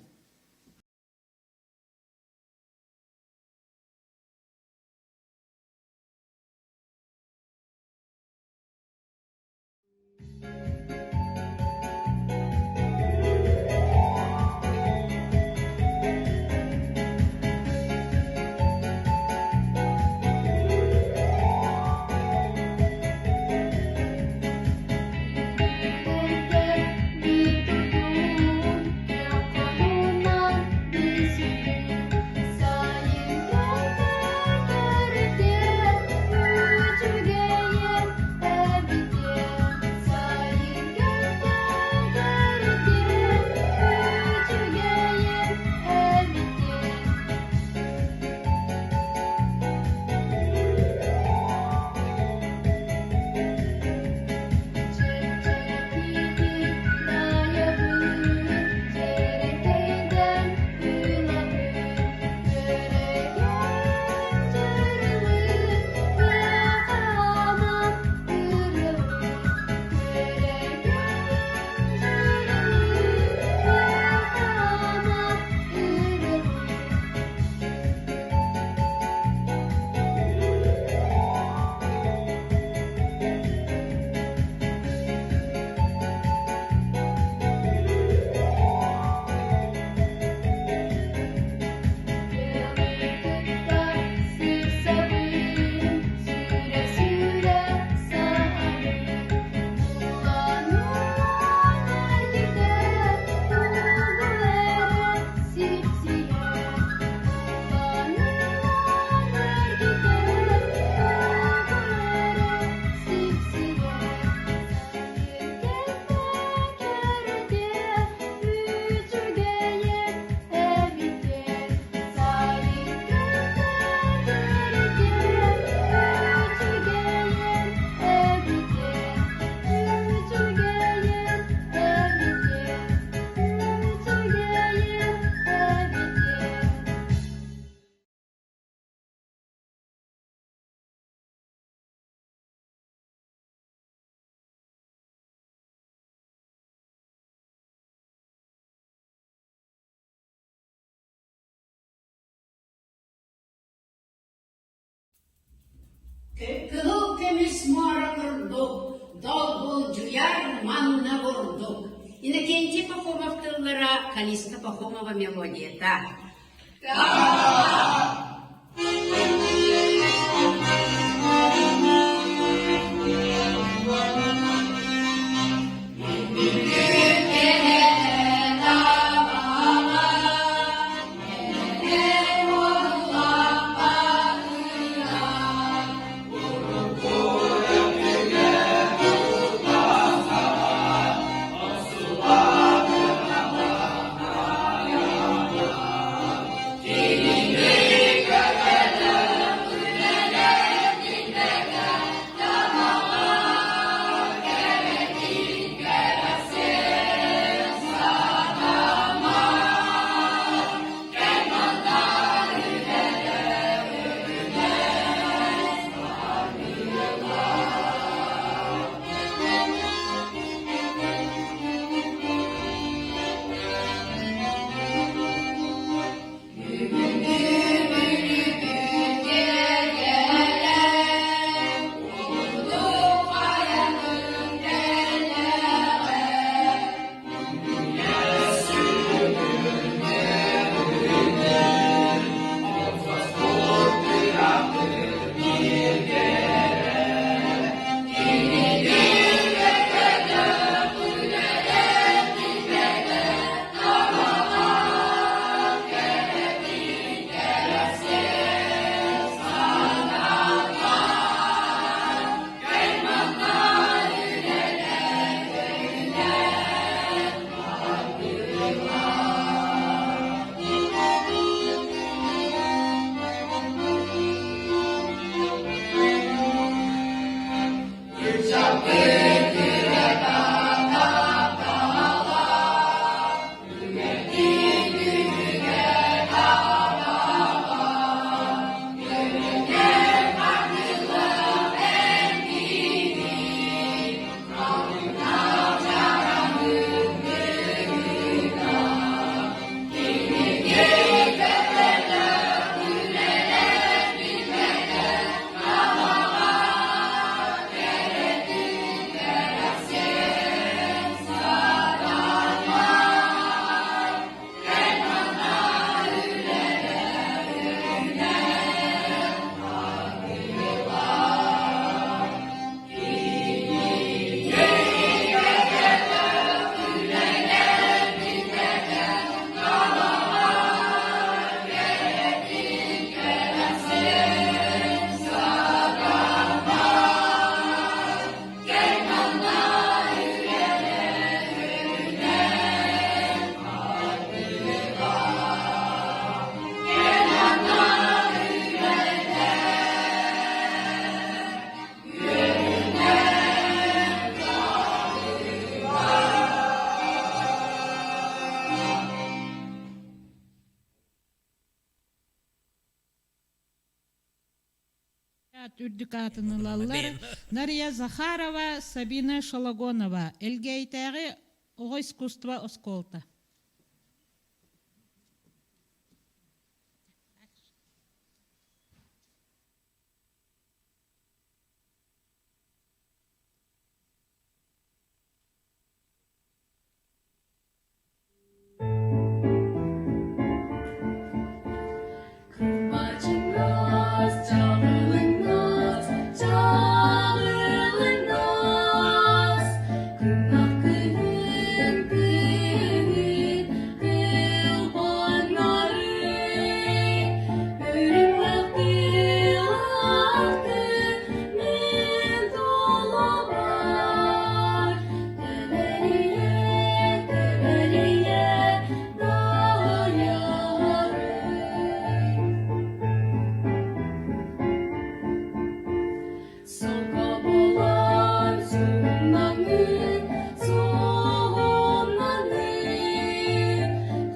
Кыһыл көмүс муора курдук, долгулдьуйар манна бурдук. Иннокентий Пахомов тыллара, Калиста Пахомова мелодията. Үрдүк аатын ылаллар Нария Захарова, Сабина Шологонова, Элгээйитээҕи оҕо искусство оскуолата. Кырбачыҥнас, чаҕылыҥнас, чаҕылыҥнас, Кыҥнах кыһын кыһын кылбаннары, Үрүҥ лахтыы-лахтыы мин тулабар, Тэбэрийэ, тэбэрийэ даҕайарый. Солко булан сугуннаҥын, сугуннаҥын,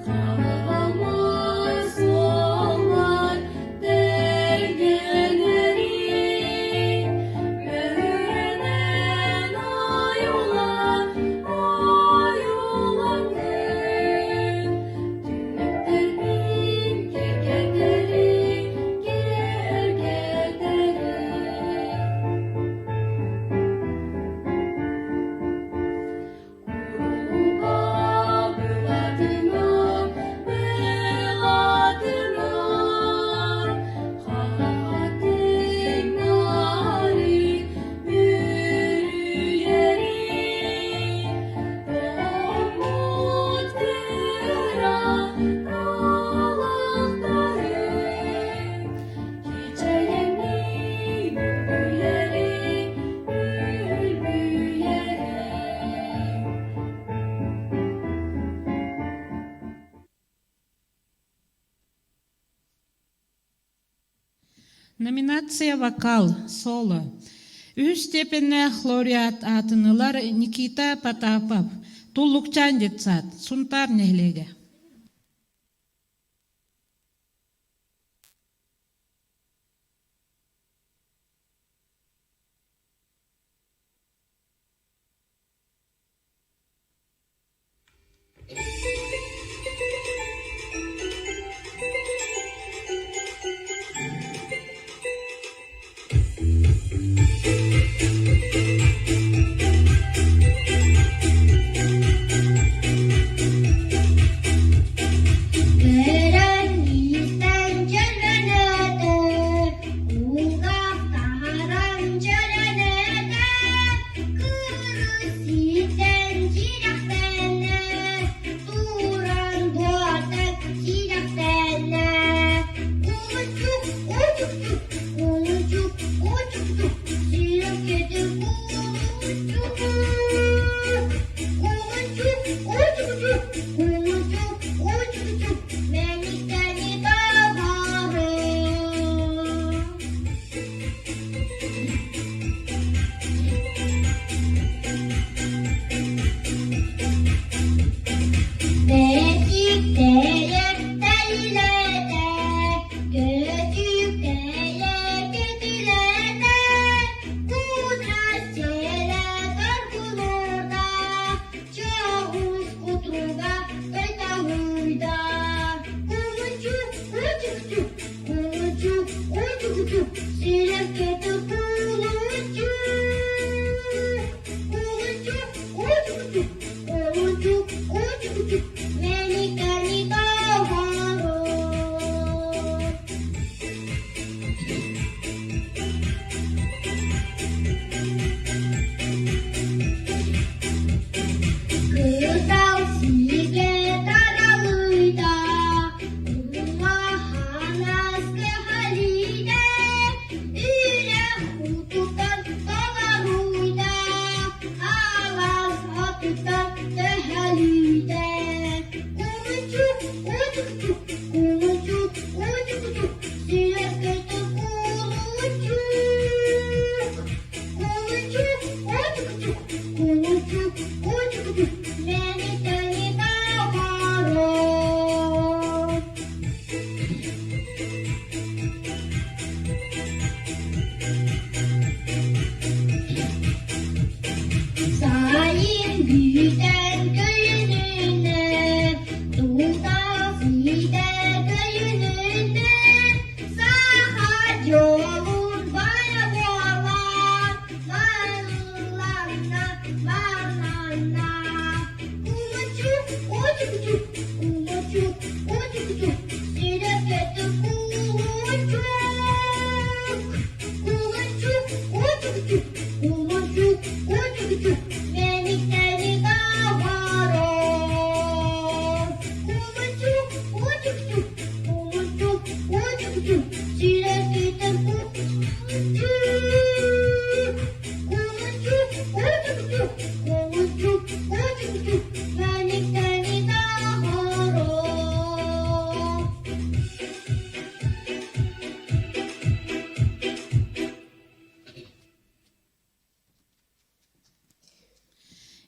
Хараҕамай суоллар тэлгэнэрин, Мөһүрэнэн ойуулан, ойуулаҥын, Түннүктэрбин киэргэтэри, киэргэтэри. Куруга былатынан, былатынан, Харатыҥнары бүрүйэри, Тоҥмут кыра талахтары, Кичэйэҥҥин үлбүйэри, үлбүйэри. Номинация «Вокал», соло. Үһүс степеннээх лауреат аатын ылар Никита Потапов, Туллукчаан детсад, Сунтаар нэһилиэгэ.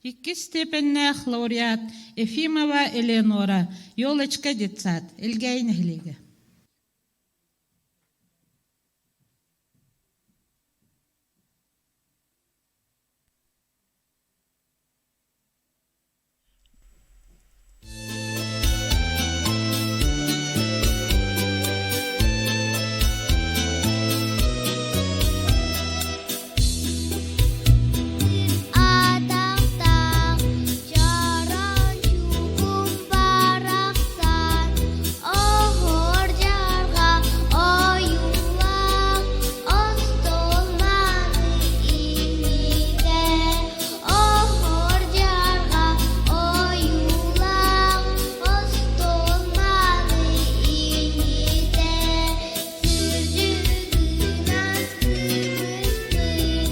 Иккис степеннээх лауреат Ефимова Элеонора, Елочка детсад, Элгээйи нэһилиэгэ. Атахтаах чороон чугун барахсан оһор дьарҕа ойуулаах остуол мааны иннигэр оһор дьарҕа ойуулаах остуол мааны иннигэр сүрдүгүнэн кымыспыт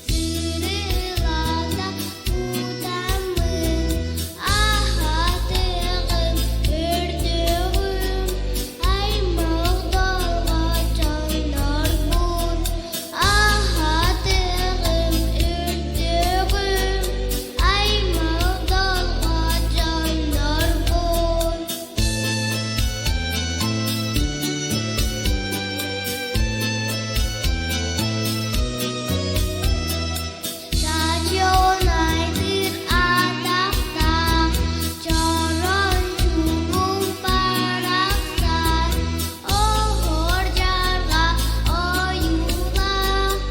сырылата кутаммын аһатыаҕым өртөҕүм аймах долгочоннорбун аһатыаҕым өртөҕүм аймах долгочоннорбун. Чачонайдыр атахтаах, чорон чугун барахсан, оһор дьарҕа ойуулаах,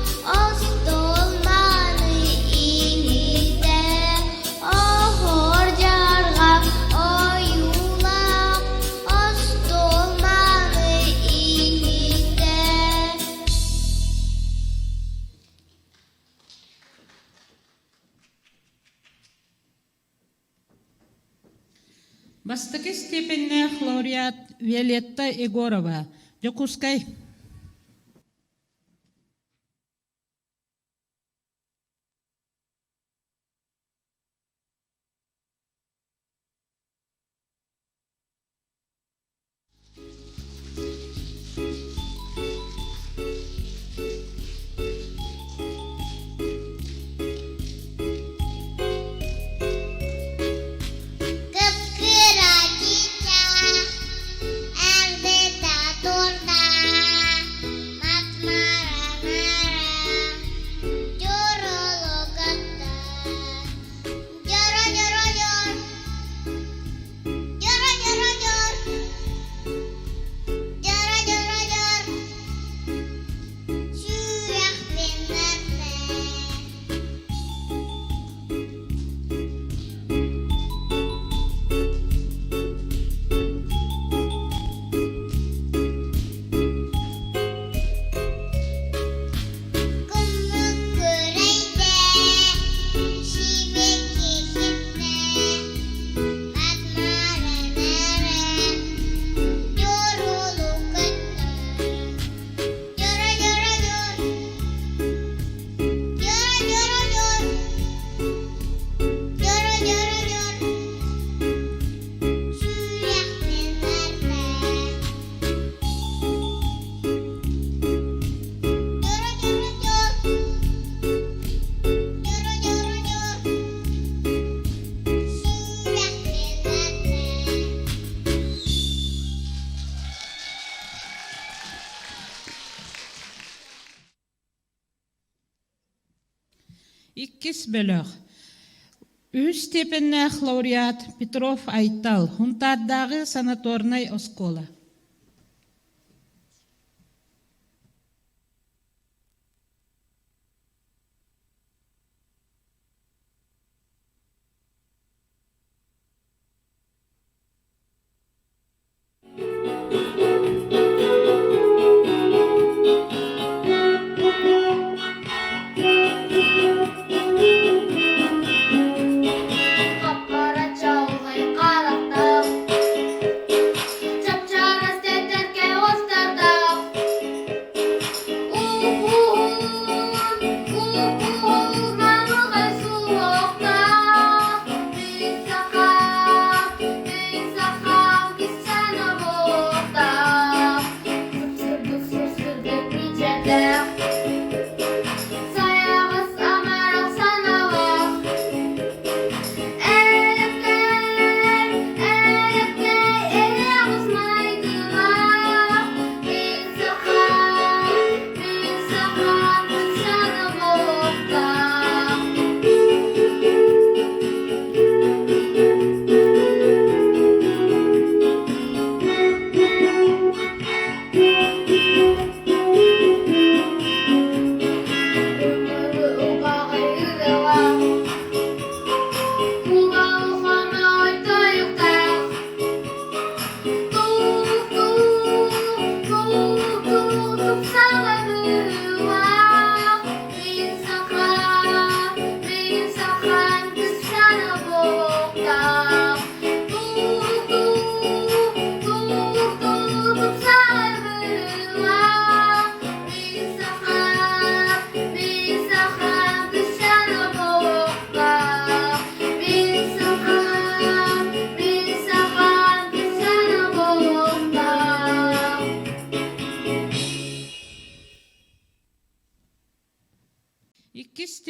остуол мааны иҥитэ, оһор дьарҕа ойуулаах, остуол мааны иҥитэ. Бастакы степеннээх лауреат Виолетта Егорова, Дьокуускай. Кыпкыра чичах, эрбета турда, матмара-нара, дьурулугатта, дьоро-дьоро-дьор, дьоро-дьоро-дьор, дьоро-дьоро-дьор, сүрэхпин бэртэ. Күммүк күрэйдэ, сибэкки ситтэ, Матмаран эрэ, дьурулу көттө. Дьоро-дьоро-дьор, дьоро-дьоро-дьор, дьоро-дьоро-дьор, сүрэхпин бэртэ. Иккис бөлөх. Үһүс степеннээх лауреат Петров Айтал, Хунтаардааҕы санаторнай оскуола.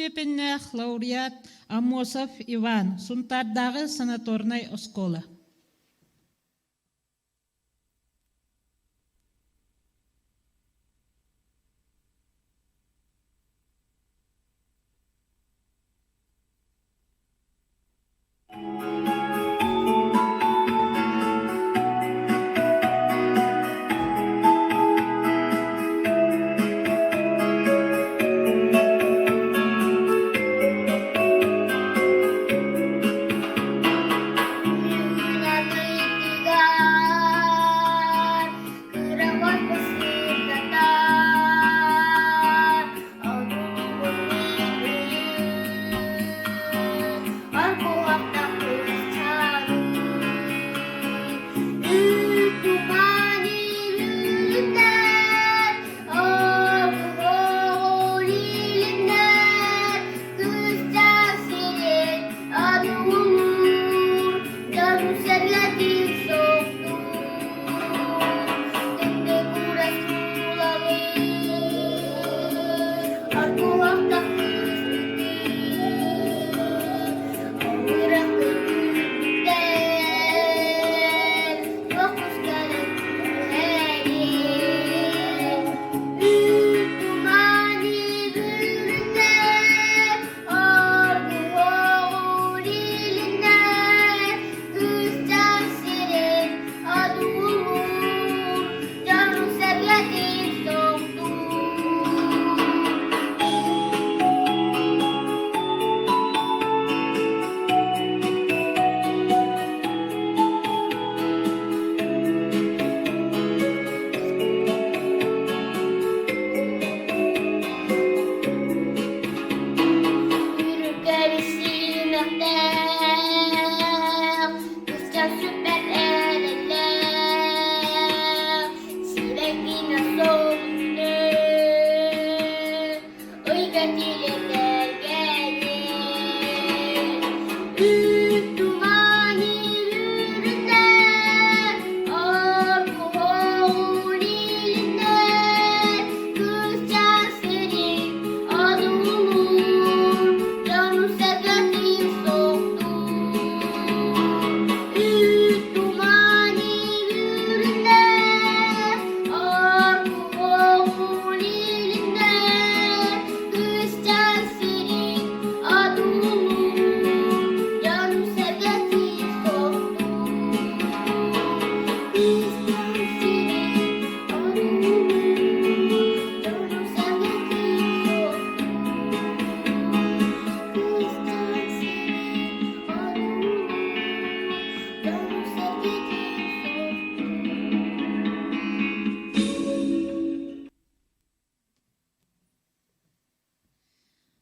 степеннээх лауреат Аммосов Иван, Сунтаардааҕы санаторнай оскуола.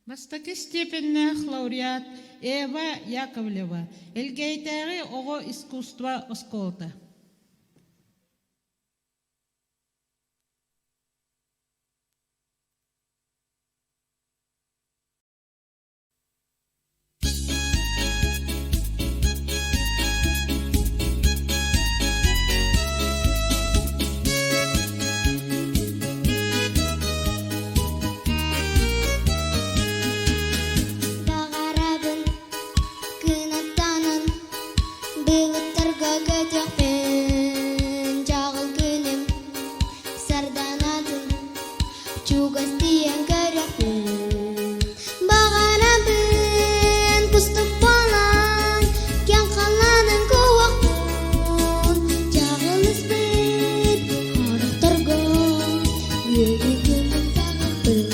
Бастакы степеннээх лауреат Ева Яковлева, Элгээйитээҕи оҕо искусство оскуолата. Баҕарабын кынаттанан былыттарга көтөхпүн дьаҕыл күнүм сарданатын чугас тиийэн көрөхпүн Баҕарабын кустук буолан киэҥ халлаанын куохпун дьаҕылыспыт харахтарга үөрүү күнүн саҕахпын.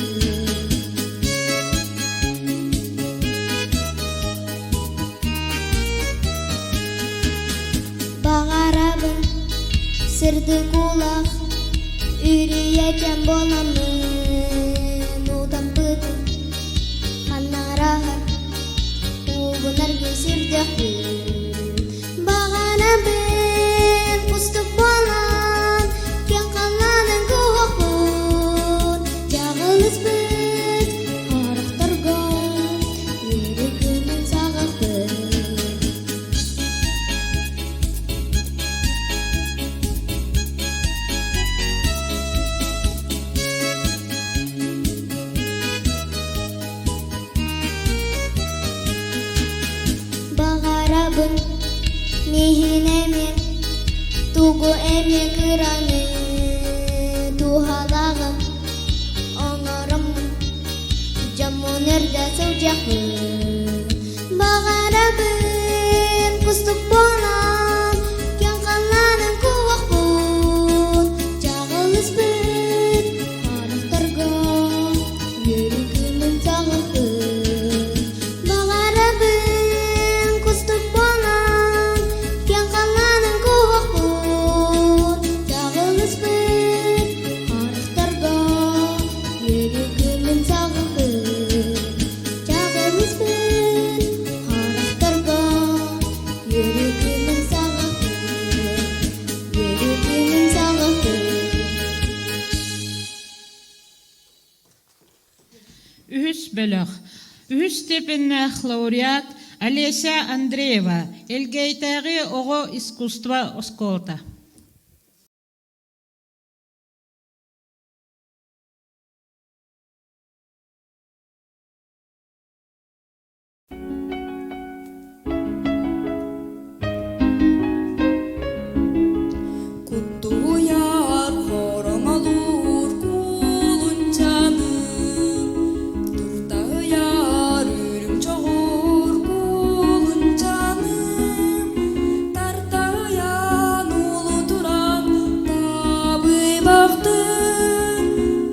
Баҕарабын сырдык уулаах үрүйэчээн буоламмын утаппытым ханнараһар уубунаргы сүрдэхпин Баҕарабын кустук буолан киэҥ халлаанын куһуохпун дьаҕылыспыт харахтарга үөрүү күнүн саҕахпын. Миһин эмиэ тугу эмиэ кыраны туһалааҕы оҥороммун дьоммун эрдэ сылдьыахпын баҕарабын кустук буолан киэҥ халлааным куһуохпун чаҕылыспыт харахтарга үөрүү күнүн саҕахпын Баҕарабын кустук буолан киэҥ халлааным куһуохпун чаҕылыспыт харахтарга үөрүү күнүн саҕахпын чаҕылыспыт харахтарга үөрүү күнүн саҕахпын үөрүү күнүн саҕахпын Үһүс бөлөх. Үһүс степеннээх лауреат Олеся Андреева, Элгээйитээҕи оҕо искусство оскуолата. Куттуйар хороҥолуур куулунчаным, Туртаһыйар үрүҥ чоҕур куулунчаным, Тартаһыйан улутуран табыйбахтыр,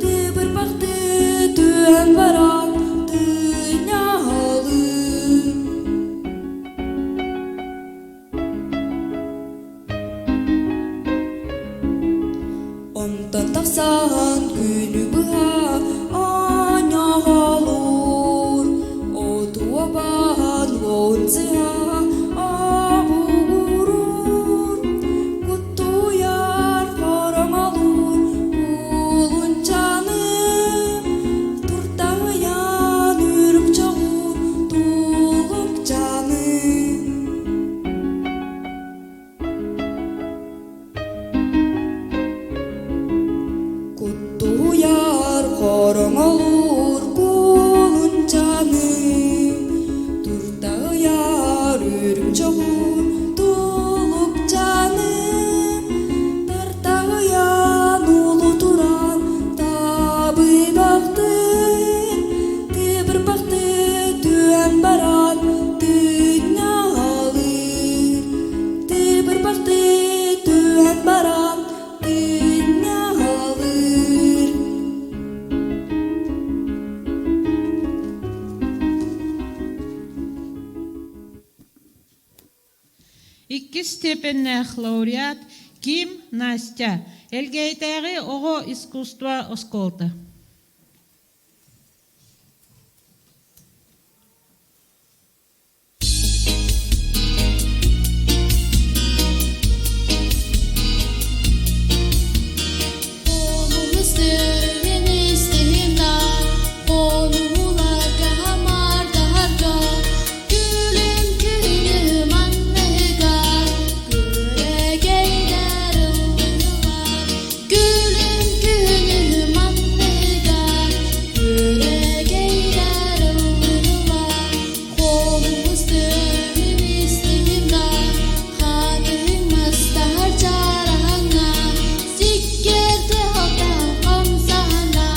Тыбырбахтыы түһэн баран тыынньаһалыы. Онтон тахсан күнү быһа оонньоҕолуур, отуобаан уон сыһа обугуруур, куттуйар хороҥолуур кулунчаным, туртаһыйан үрүҥ чоҕу тулукчаным. Куттуйар хороҥолуур кулунчаным, туртаһыйар үрүҥ чоҕур тулукчаным, тартаһыйан улутуран табыйбахтын, тыбырбахты түһэн баран тыынньаалыыр, тыбырбахты түһэн баран тыынньаалыыр. Иккис степеннээх лауреат Ким Настя, Элгээйитээҕи оҕо искусство оскуолата. Күлүм күнүм анныгар Күөрэгэйдэр ыллыылар Хомус тыаһын истиһим да Хатыҥ мастар чараҥҥа Сиккиэр тыалтан хамсаһана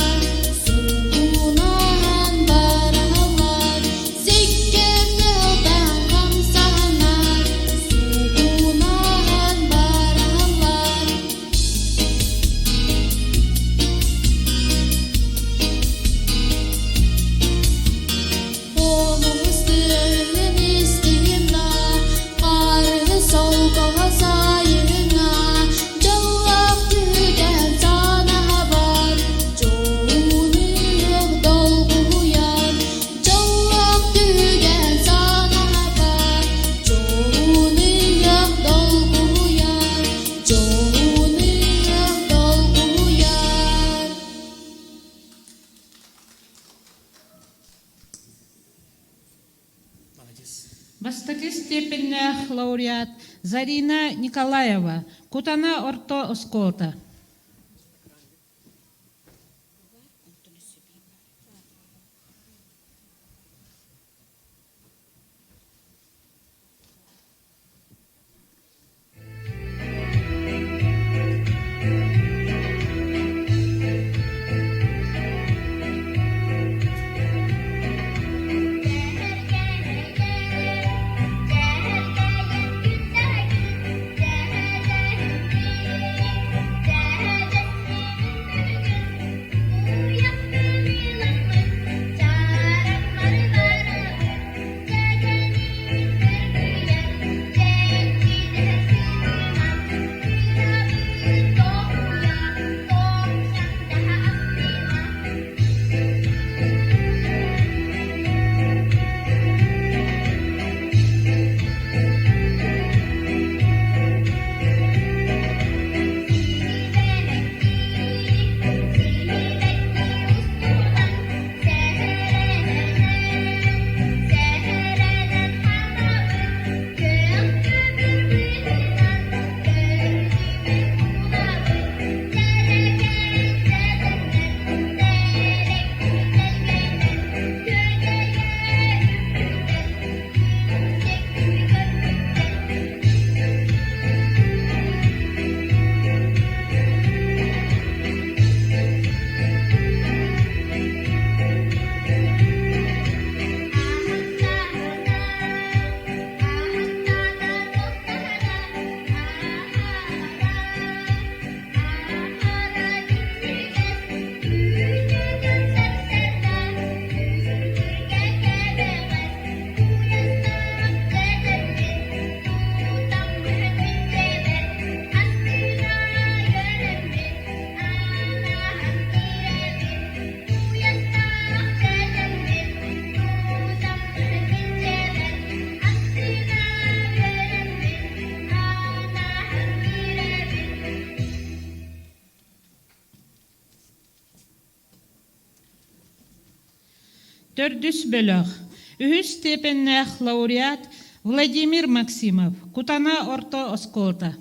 Суугунаһан бараллар Сиккиэр тыалтан хамсаһана Суугунаһан бараллар Хомус тыаһын истиһим да, хаарыһы солкоҕо сайыҥҥа, дьоллоох түгэн санаабар, дьоһун долгуйар, дьоллоох түгэн санаабар, дьоһун долгуйар, дьоһун долгуйар. Бастакы степеннээх лауреат Зарина Николаева, Кутана орто оскуолата. Төрдүс бөлөх. Үһүс степеннээх лауреат Владимир Максимов, Кутана орто оскуолата.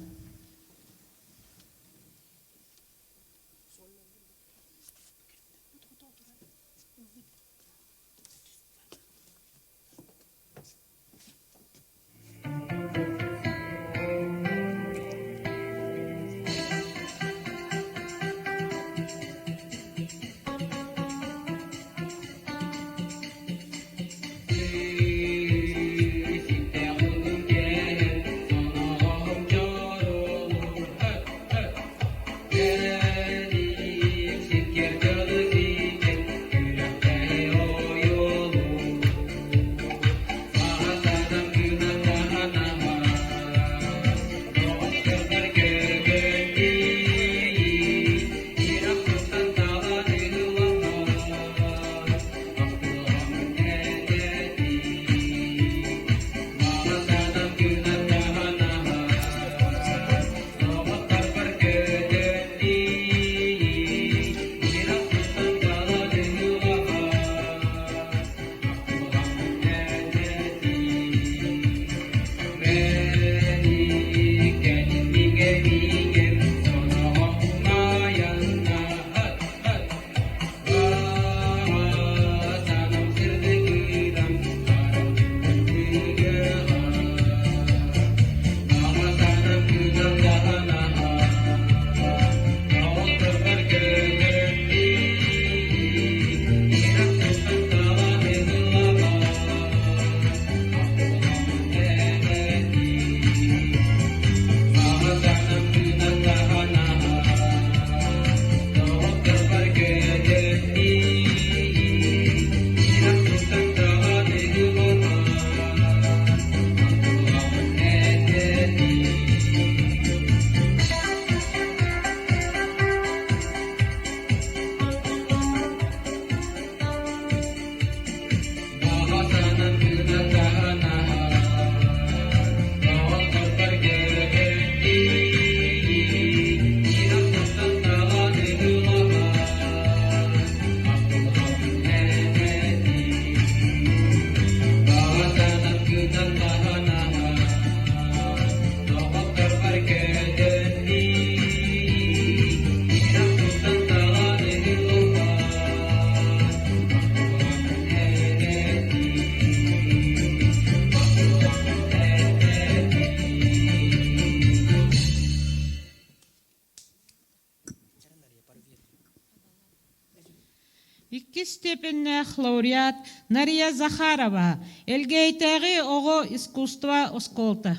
Иккис степеннээх лауреат Нария Захарова, Элгээйитээҕи оҕо искусство оскуолата.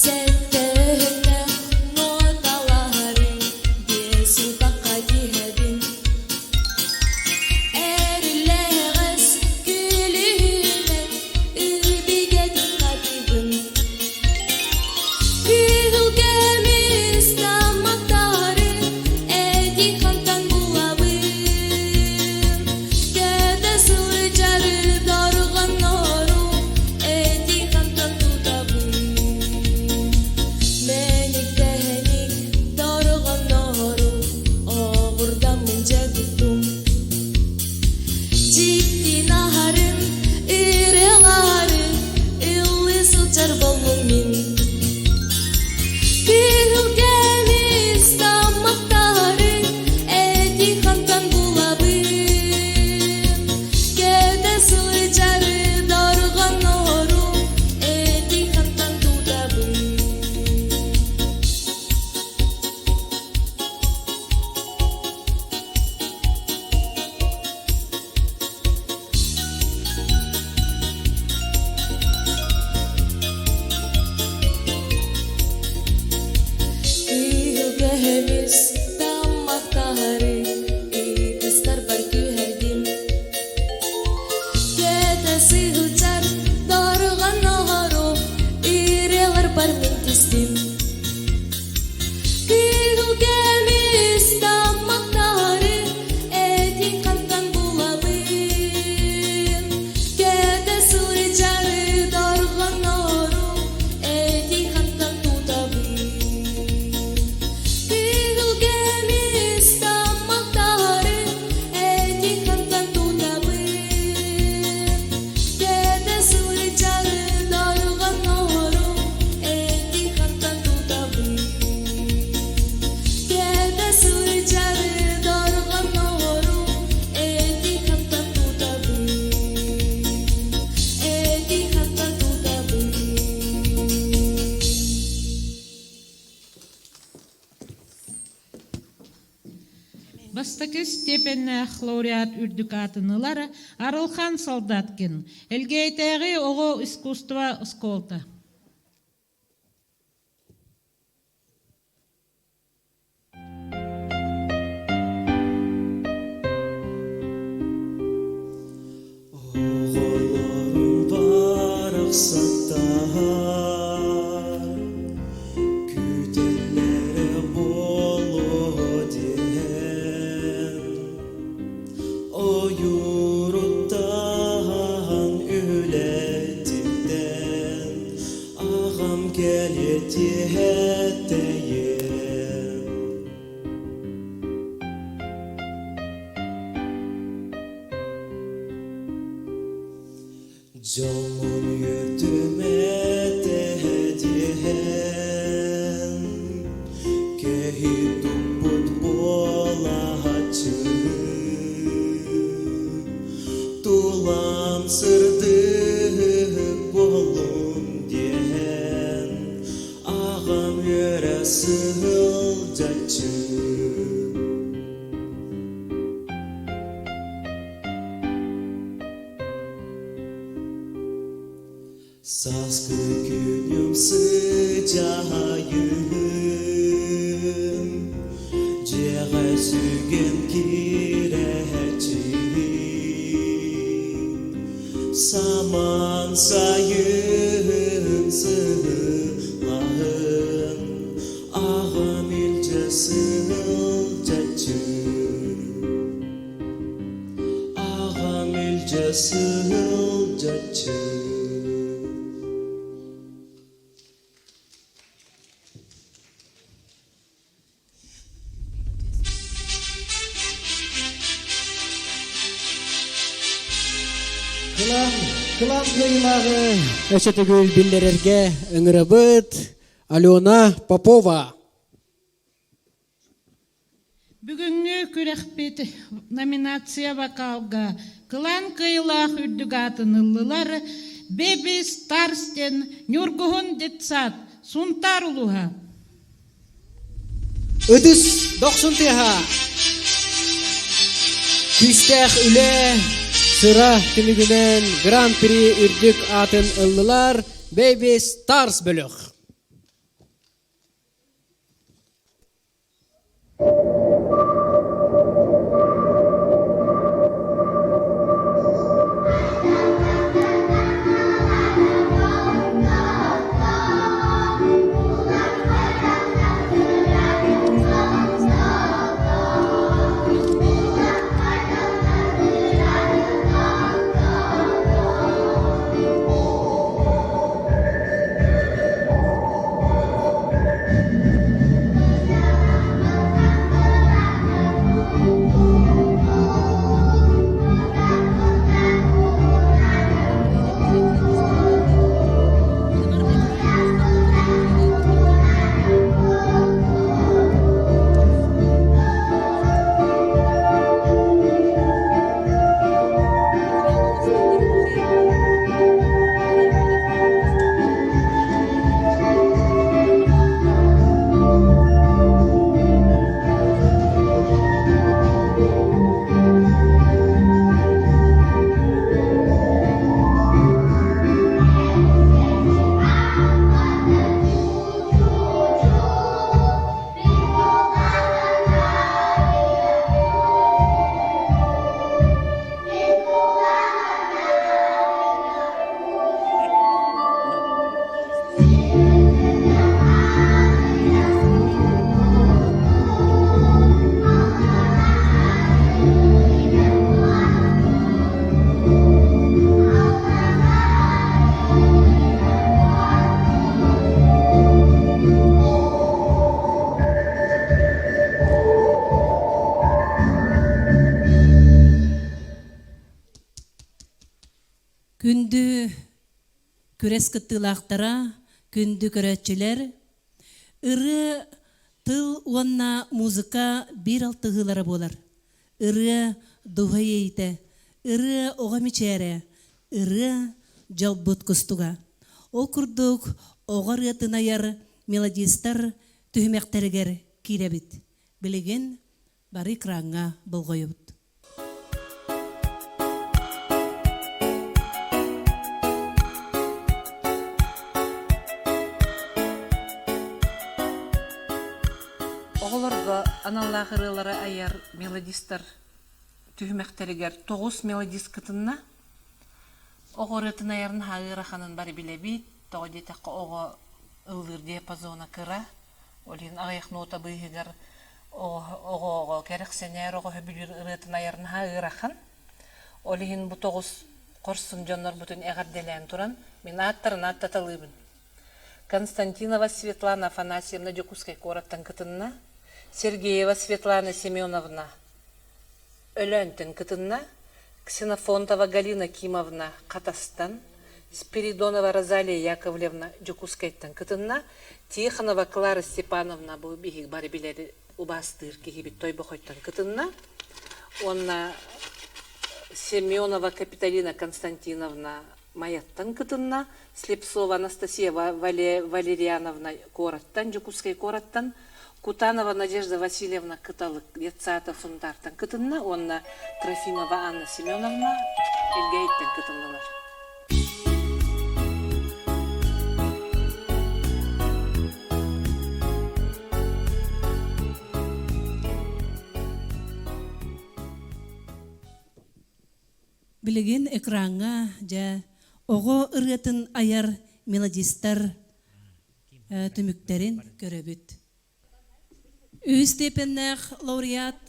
Сэттээх нуоталаһарын биэс утахха тиһэбин. Иккис степеннээх лауреат үрдүк аатын ылар Арылхан Солдаткин, Элгээйитээҕи оҕо искусство оскуолата. Оҕолорум барахсаттар күүтэллэрэ буолуо диэн ойууруттан үлэтиттэн аҕам кэлиэ тиэтэйэн Дьоммун үөрдүм этэ диэн кэһи туппут буолааччы Тулам сырдык буоллун диэн аҕам үөрэ сылдьаччы Сааскы күнүм сыдьаайын Дьиэҕэ сүгэн киирээччи Самаан сайын сыһылаһын Аҕам илдьэ сылдьаччы Аҕам илдьэ сылдьаччы Кылаан, кылаан кыайыылааҕы өссө төгүл биллэрэргэ ыҥырабыт Алена Попова. Бүгүҥҥү күрэхпит номинация вокалга кылаан кыайыылаах үрдүк аатын ыллылар Бэби Старстен Ньургуһун детсад Сунтаар улууһа. Ытыс дохсун тыаһа Күүстээх үлэ, сыра түмүгүнэн Гран-при үрдүк аатын ыллылар Baby Stars бөлөх. Күндү күрэс кыттыылаахтара, күндү көрөөччүлэр, ырыа, тыл уонна музыка биир алтыһыылара буолар. Ырыа дууһа иэйиитэ, ырыа оҕо мичээрэ, ырыа дьолбут кустуга. Ол курдук оҕо ырыатын айар мелодистар түһүмэхтэригэр киирэбит. Билигин. Бары экраҥҥа болҕойобут. Оҕолорго аналлаах ырыалары айар мелодистар түһүмэхтэригэр тоҕус мелодист кытынна. Оҕо ырыатын айарын ыараханын бары билэбит. Тоҕо диэтэххэ оҕо ыллыыр диапазона кыра. Ол иһин аҕыйах нота быыһыгар оҕо-оҕо кэрэхсэнээр оҕо сөбүлүүр ырыатын айар наһаа ыарахан. Ол иһин бу тоҕус хорсун дьоннорбутун эҕэрдэлээн туран, мин ааттарын ааттаталыыбын. Константинова Светлана Афанасьевна Дьокуускай куораттан кытынна, Сергеева Светлана Семеновна Өлөөнтөн кытынна, Ксенофонтова Галина Кимовна Хатастан, Спиридонова Розалия Яковлевна Дьокуускайтан кытынна, Тихонова Клара Степановна бу биһиги бары билэр убаастыыр киһибит Тойбохойтон кытынна уонна Семенова Капиталина Константиновна Майаттан кытынна, Слепцова Анастасия Валерьяновна куораттан, Дьокуускай куораттан, Кутанова Надежда Васильевна Кыталык детсада Сунтаартан кытынна уонна Трофимова Анна Семеновна Элгээйиттэн кытыннылар. Билигин экраҥҥа дьэ оҕо ырыатын айар мелодистар түмүктэрин көрөбүт. Үһүс степеннээх лауреат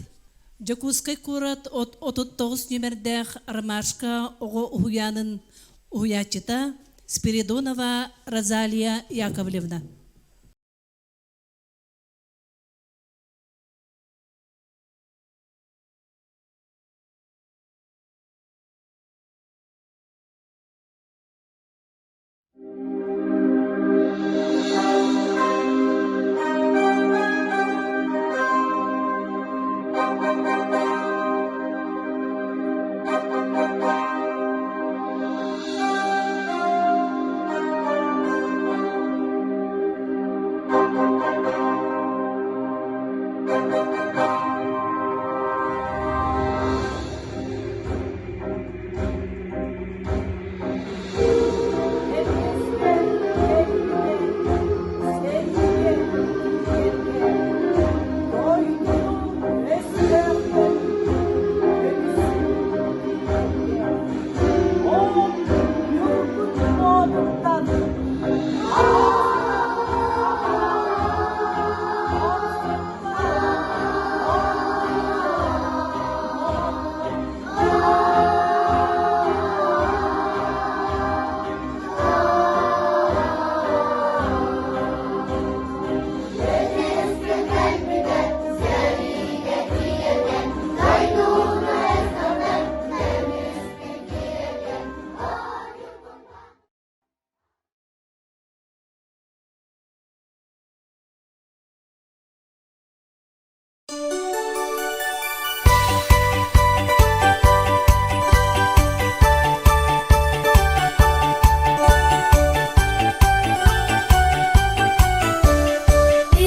Дьокуускай куорат 39 нүөмэрдээх Ромашка оҕо уһуйаанын уһуйааччыта Спиридонова Розалия Яковлевна.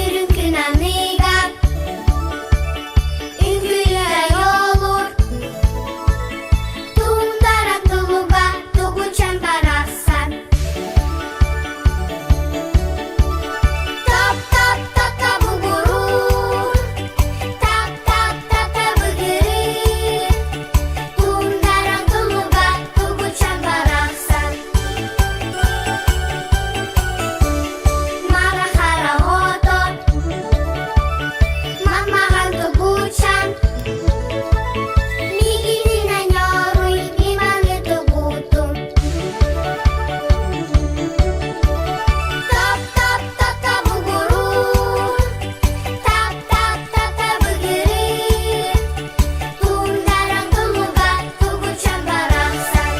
Үрүҥ күн аныгар үҥкүүлэр олур Тундара тулуга тугучан барахсан Тап-тап-тата бугуруур Тап-тап-тата быгырыыр Тундара тулуга тугучан барахсан Мара хара отон Мамаҕан тугучан Мигинина ньоруй иманы тугутум Тап-тап-тата бугуруур Тап-тап-тата быгырыыр Тундаран тулуга тугучан барахсан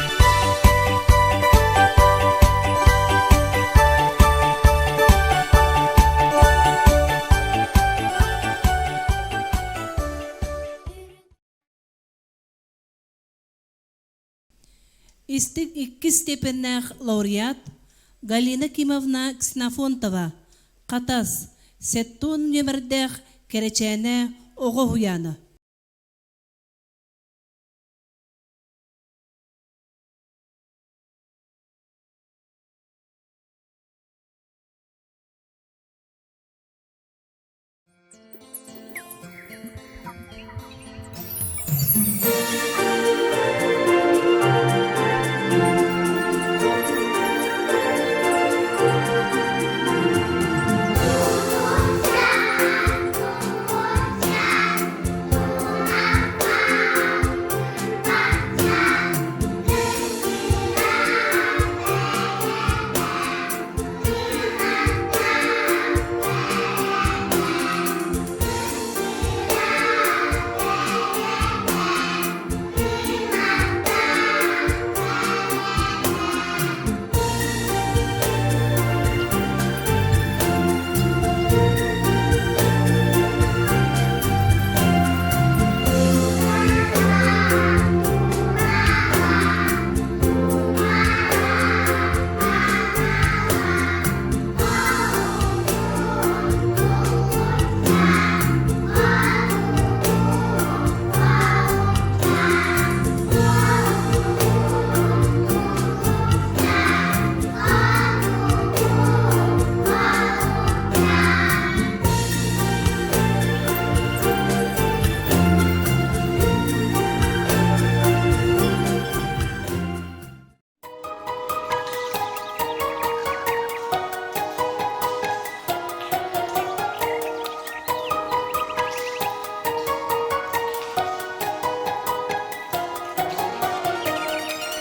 Истик иккис степеннээх лауреат Галина Кимовна Ксенофонтова, Хатас, Сеттон нүөмэрдээх Кэрэчээнэ оҕо уһуйаана.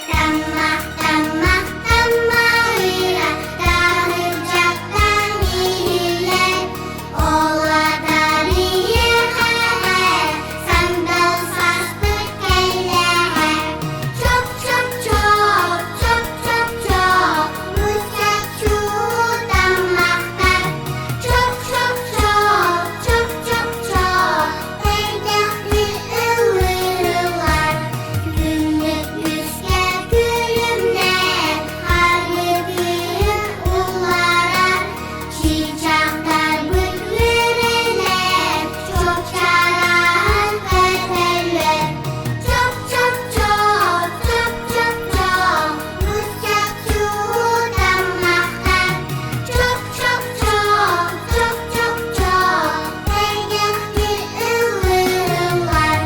Таммах, таммах, таммалыыра, таһырдьаттан иһиллэр, Ол атарыйыхаҕа сандал саспыт кэллэҕэ. Чоп-чоп-чоп, чоп-чоп-чоп, муччаччуу таммахтар. Чоп-чоп-чоп, чоп-чоп-чоп, элбэхтик ыллыыллар. Күммүт үскэ күлүмнээн, харгытыын улларар. Чыычаахтарбыт үөрэнэн, чуопчараан көтөллөр. Чоп-чоп-чоп, чоп-чоп-чоп, муччаччуу таммахтар. Чоп-чоп-чоп, чоп-чоп-чоп, сэргэхтик ыллыыллар.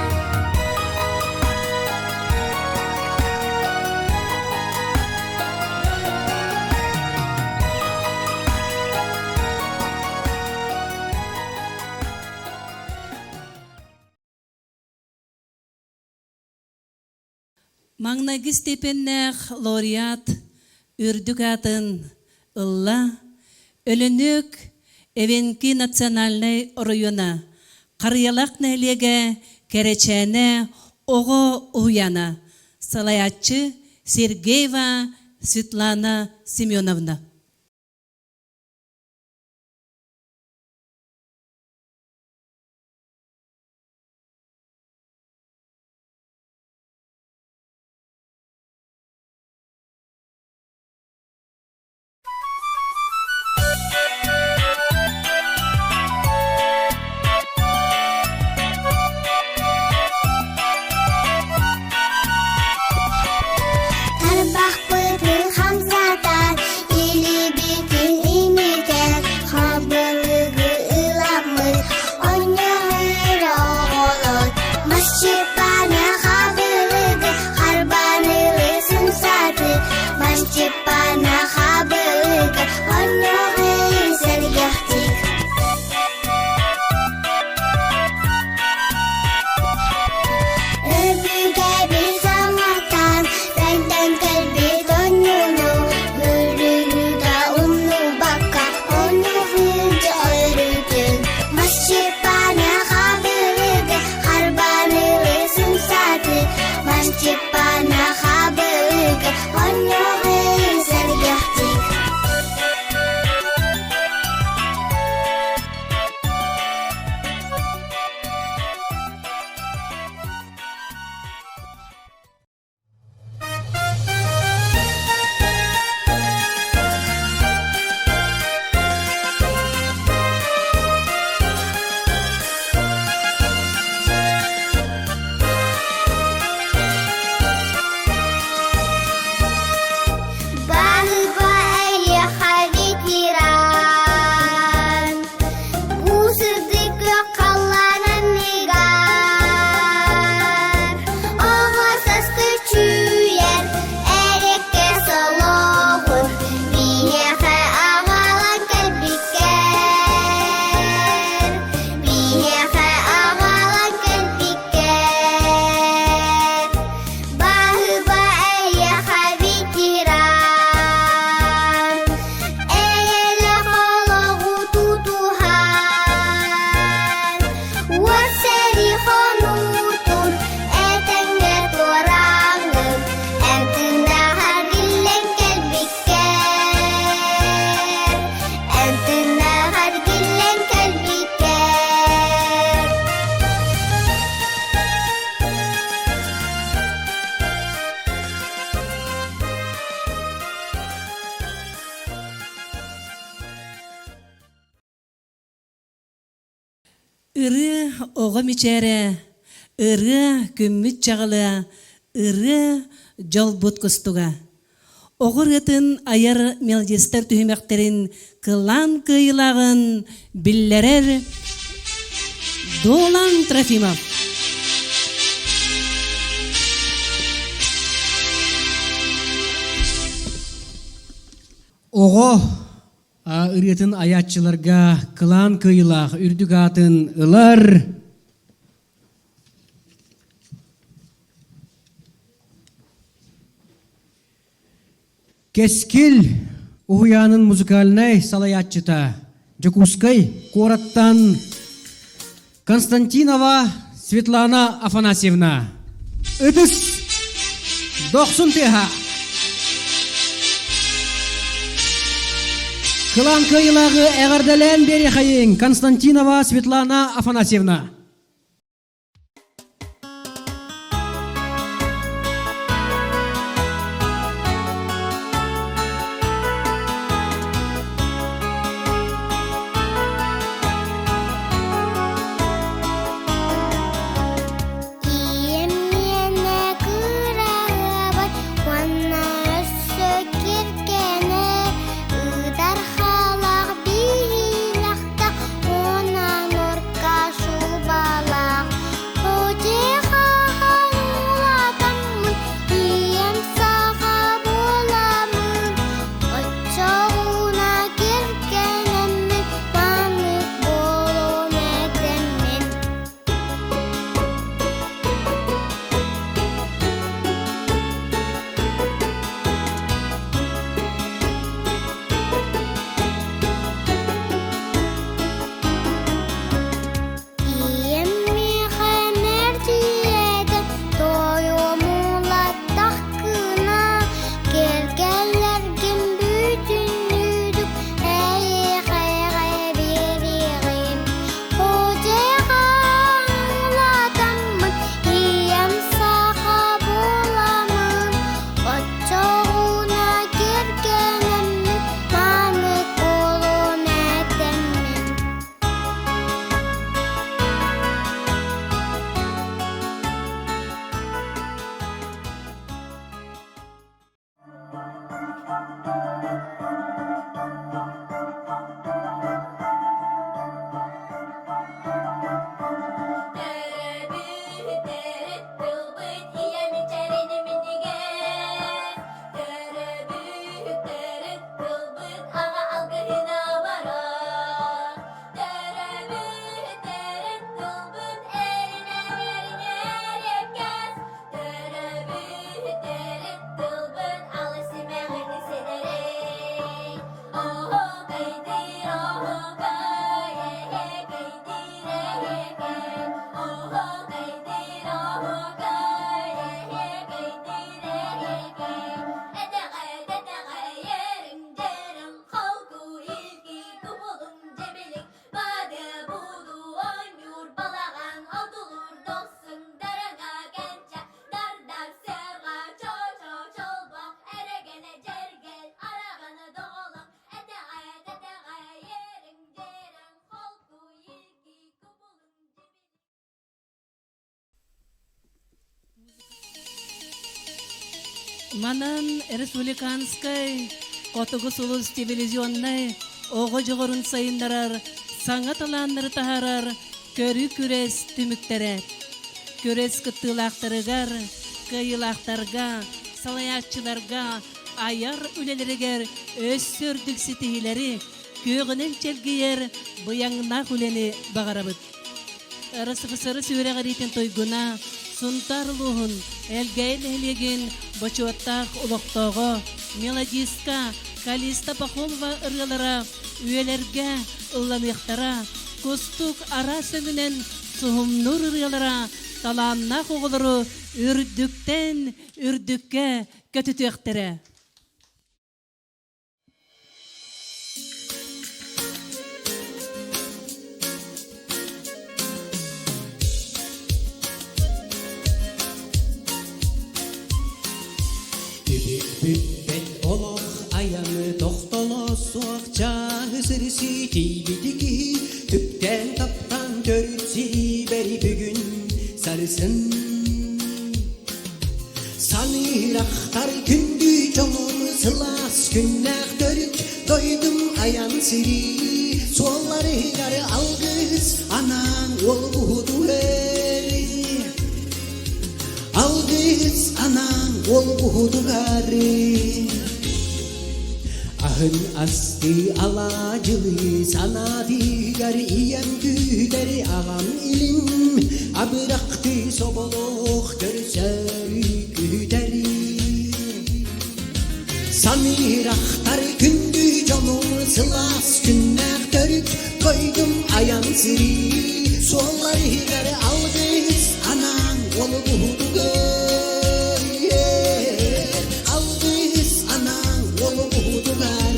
Маҥнайгы степеннээх лауреат үрдүк аатын ылла Өлөнүк Эвенки национальнай оройуона Харыйалаах нэһилиэгэ Кэрэчээнэ оҕо уһуйаана салайааччы Сергеева Светлана Семеновна. Тарбахпытын хамсатар. Ырыа оҕо мичээрэ, ырыа күммүт чаҕылыа, ырыа дьолбут кустуга. Оҕо ырыатын айар мелодистар түһүмэхтэрин кылаан кыайыылааҕын биллэрэр Дуолан Трофимов. Оҕо ырыатын айааччыларга кылаан кыайыылаах үрдүк аатын ылар Кэскил уһуйаанын музыкальнай салайааччыта Дьокуускай куораттан Константинова Светлана Афанасьевна. Ытыс дохсун тыаһа. Кылаан кыайыылааҕы эҕэрдэлээн биэриэхэйиҥ Константинова Светлана Афанасьевна. Ийэм миэнэ кыраһыабай уонна өссө киргэнэ ыытар халах биһилэхтэх уонан орка шубалаах Утихахан улаатаммын ийэм саха буоламмын Оччоҕуна киргэнэммин маннык буолуом этэммин Ийэм миэхэ мэрдьийэтэ тоойуом улаттаххына кэргэллэргин бүтүннүүтүк эйиэхэ биэриэҕим Удьеҕаҥ улаатаммын ийэм саха буоламмын оччоҕуна кэргэнэммин маннык буолуом этэммин Төрөбүт тылбыт ийэм чэрин минньигэс Төрөбүт төрүт тылбыт аҕа алгыһын абарар Төрөбүт төрүт тылбыт эринэр эриэккэс Төрөбүт төрүт тылбыт алыс симэҕин ситэрэй Оһуокайдыыр оһуокай эһиэкэйдиир эһиэкэй Оһуокайдыыр оһуокай эһиэкэйдиир эһиэкэй Этэҕэт этэҕэй эриҥ дьэриҥ холку илги кубулуҥ дьэбилиҥ Бады буду оонньуур балаҕан одулуур дохсун дараҥа кэнчэ дардар сыарҕа чоо-чоо чолбох эрэгэнэ дьэргэл араҕана доҕолоҥ этэҕэт этэҕэй эриҥ дьэриҥ холку илги кубулуҥ дьэбилиҥ Манан республиканскай Хотугу сулус телевизионнай оҕо дьоҕурун сайыннарар, саҥа талааннары таһаарар көрүү күрэс түмүктэрэ. Күрэс кыттыылаахтарыгар, кыайыылаахтарга, салайааччыларга айар үлэлэригэр өссө үрдүк ситиһиилэри, күөҕүнэн чэлгийэр быйаҥнаах үлэни баҕарабыт. РСФСР үөрэҕириитин туйгуна, Сунтаар улууһун Элгээйи нэһилиэгин бочуоттаах олохтооҕо, мелодистка Калиста Пахомова ырыалара үйэлэргэ ылланыахтара, кустук араас өҥүнэн суһумнуур ырыалара талааннаах оҕолору үрдүктэн үрдүккэ көтүтүөхтэрэ. Бүппэт олох айаны тохтоло суох чааһы сирси тиийбити киһи түптээн таптаан төрүт. Саныырахтар күндү дьонум сылаас күннээх төрүт дойдум айан сири суолларыгар алгыс анаан уолбуһутугар Алгыс анаан уолбуһутугар Аһын астыы алаадьылыы санаатыгар ийэм күүтэр аҕам илин абырахтыы соболоох көрсөрү күүтэр Саныырахтар күндү дьонум сылаас күннээх төрүт дойдум айан сири суолларыгар алгыс анаан уолбуһутугар алгыс анаан уолбуһутугар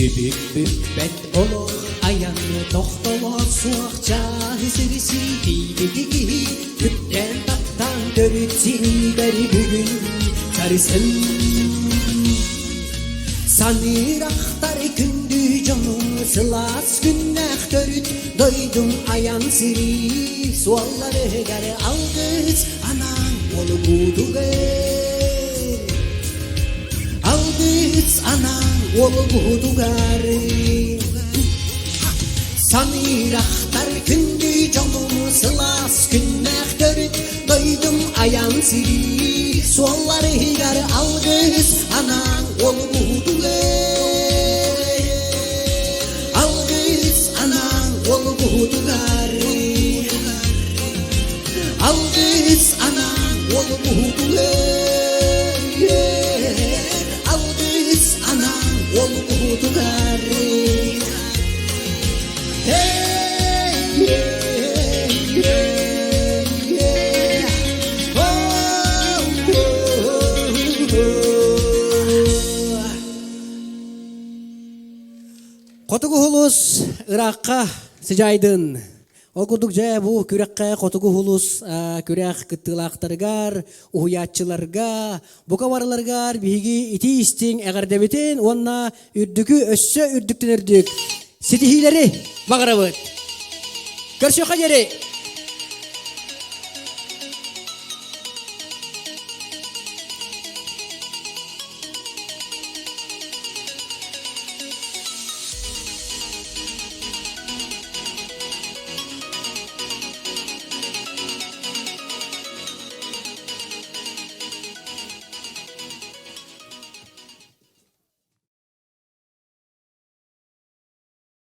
Түбүк бүппэт олох айан тохтоло суох чааһы сири тиийбити киһи күптэн таптаан төрүт сириибэри бүгүн сарысын Саныыр ахтар күндү дьонуҥ сылаас күннээх төрүт дойдуҥ айан сири суолларыгар алгыс анаан уолугутугар Алгыс анаан уолугутугар Саныыр ахтар күндү дьонум сылаас күннээх төрүт дойдум айан сири суолларыгар алгыс анаан уолугутугар Алгыс анаан уолугутугар Алгыс анаан уолугутугар Алгыс анаан уолугутугар Хотугу Улус ыраахха сыдьаайдын. Ол курдук дьэ бу күрэххэ Хотугу Улус күрэх кыттыылаахтарыгар, уһуйааччыларга, бука барыларыгар биһиги итии истиҥ эҕэрдэбитин уонна үрдүкү өссө үрдүктэн үрдүк ситиһиилэри баҕарабыт. Көрсүөххэ диэри!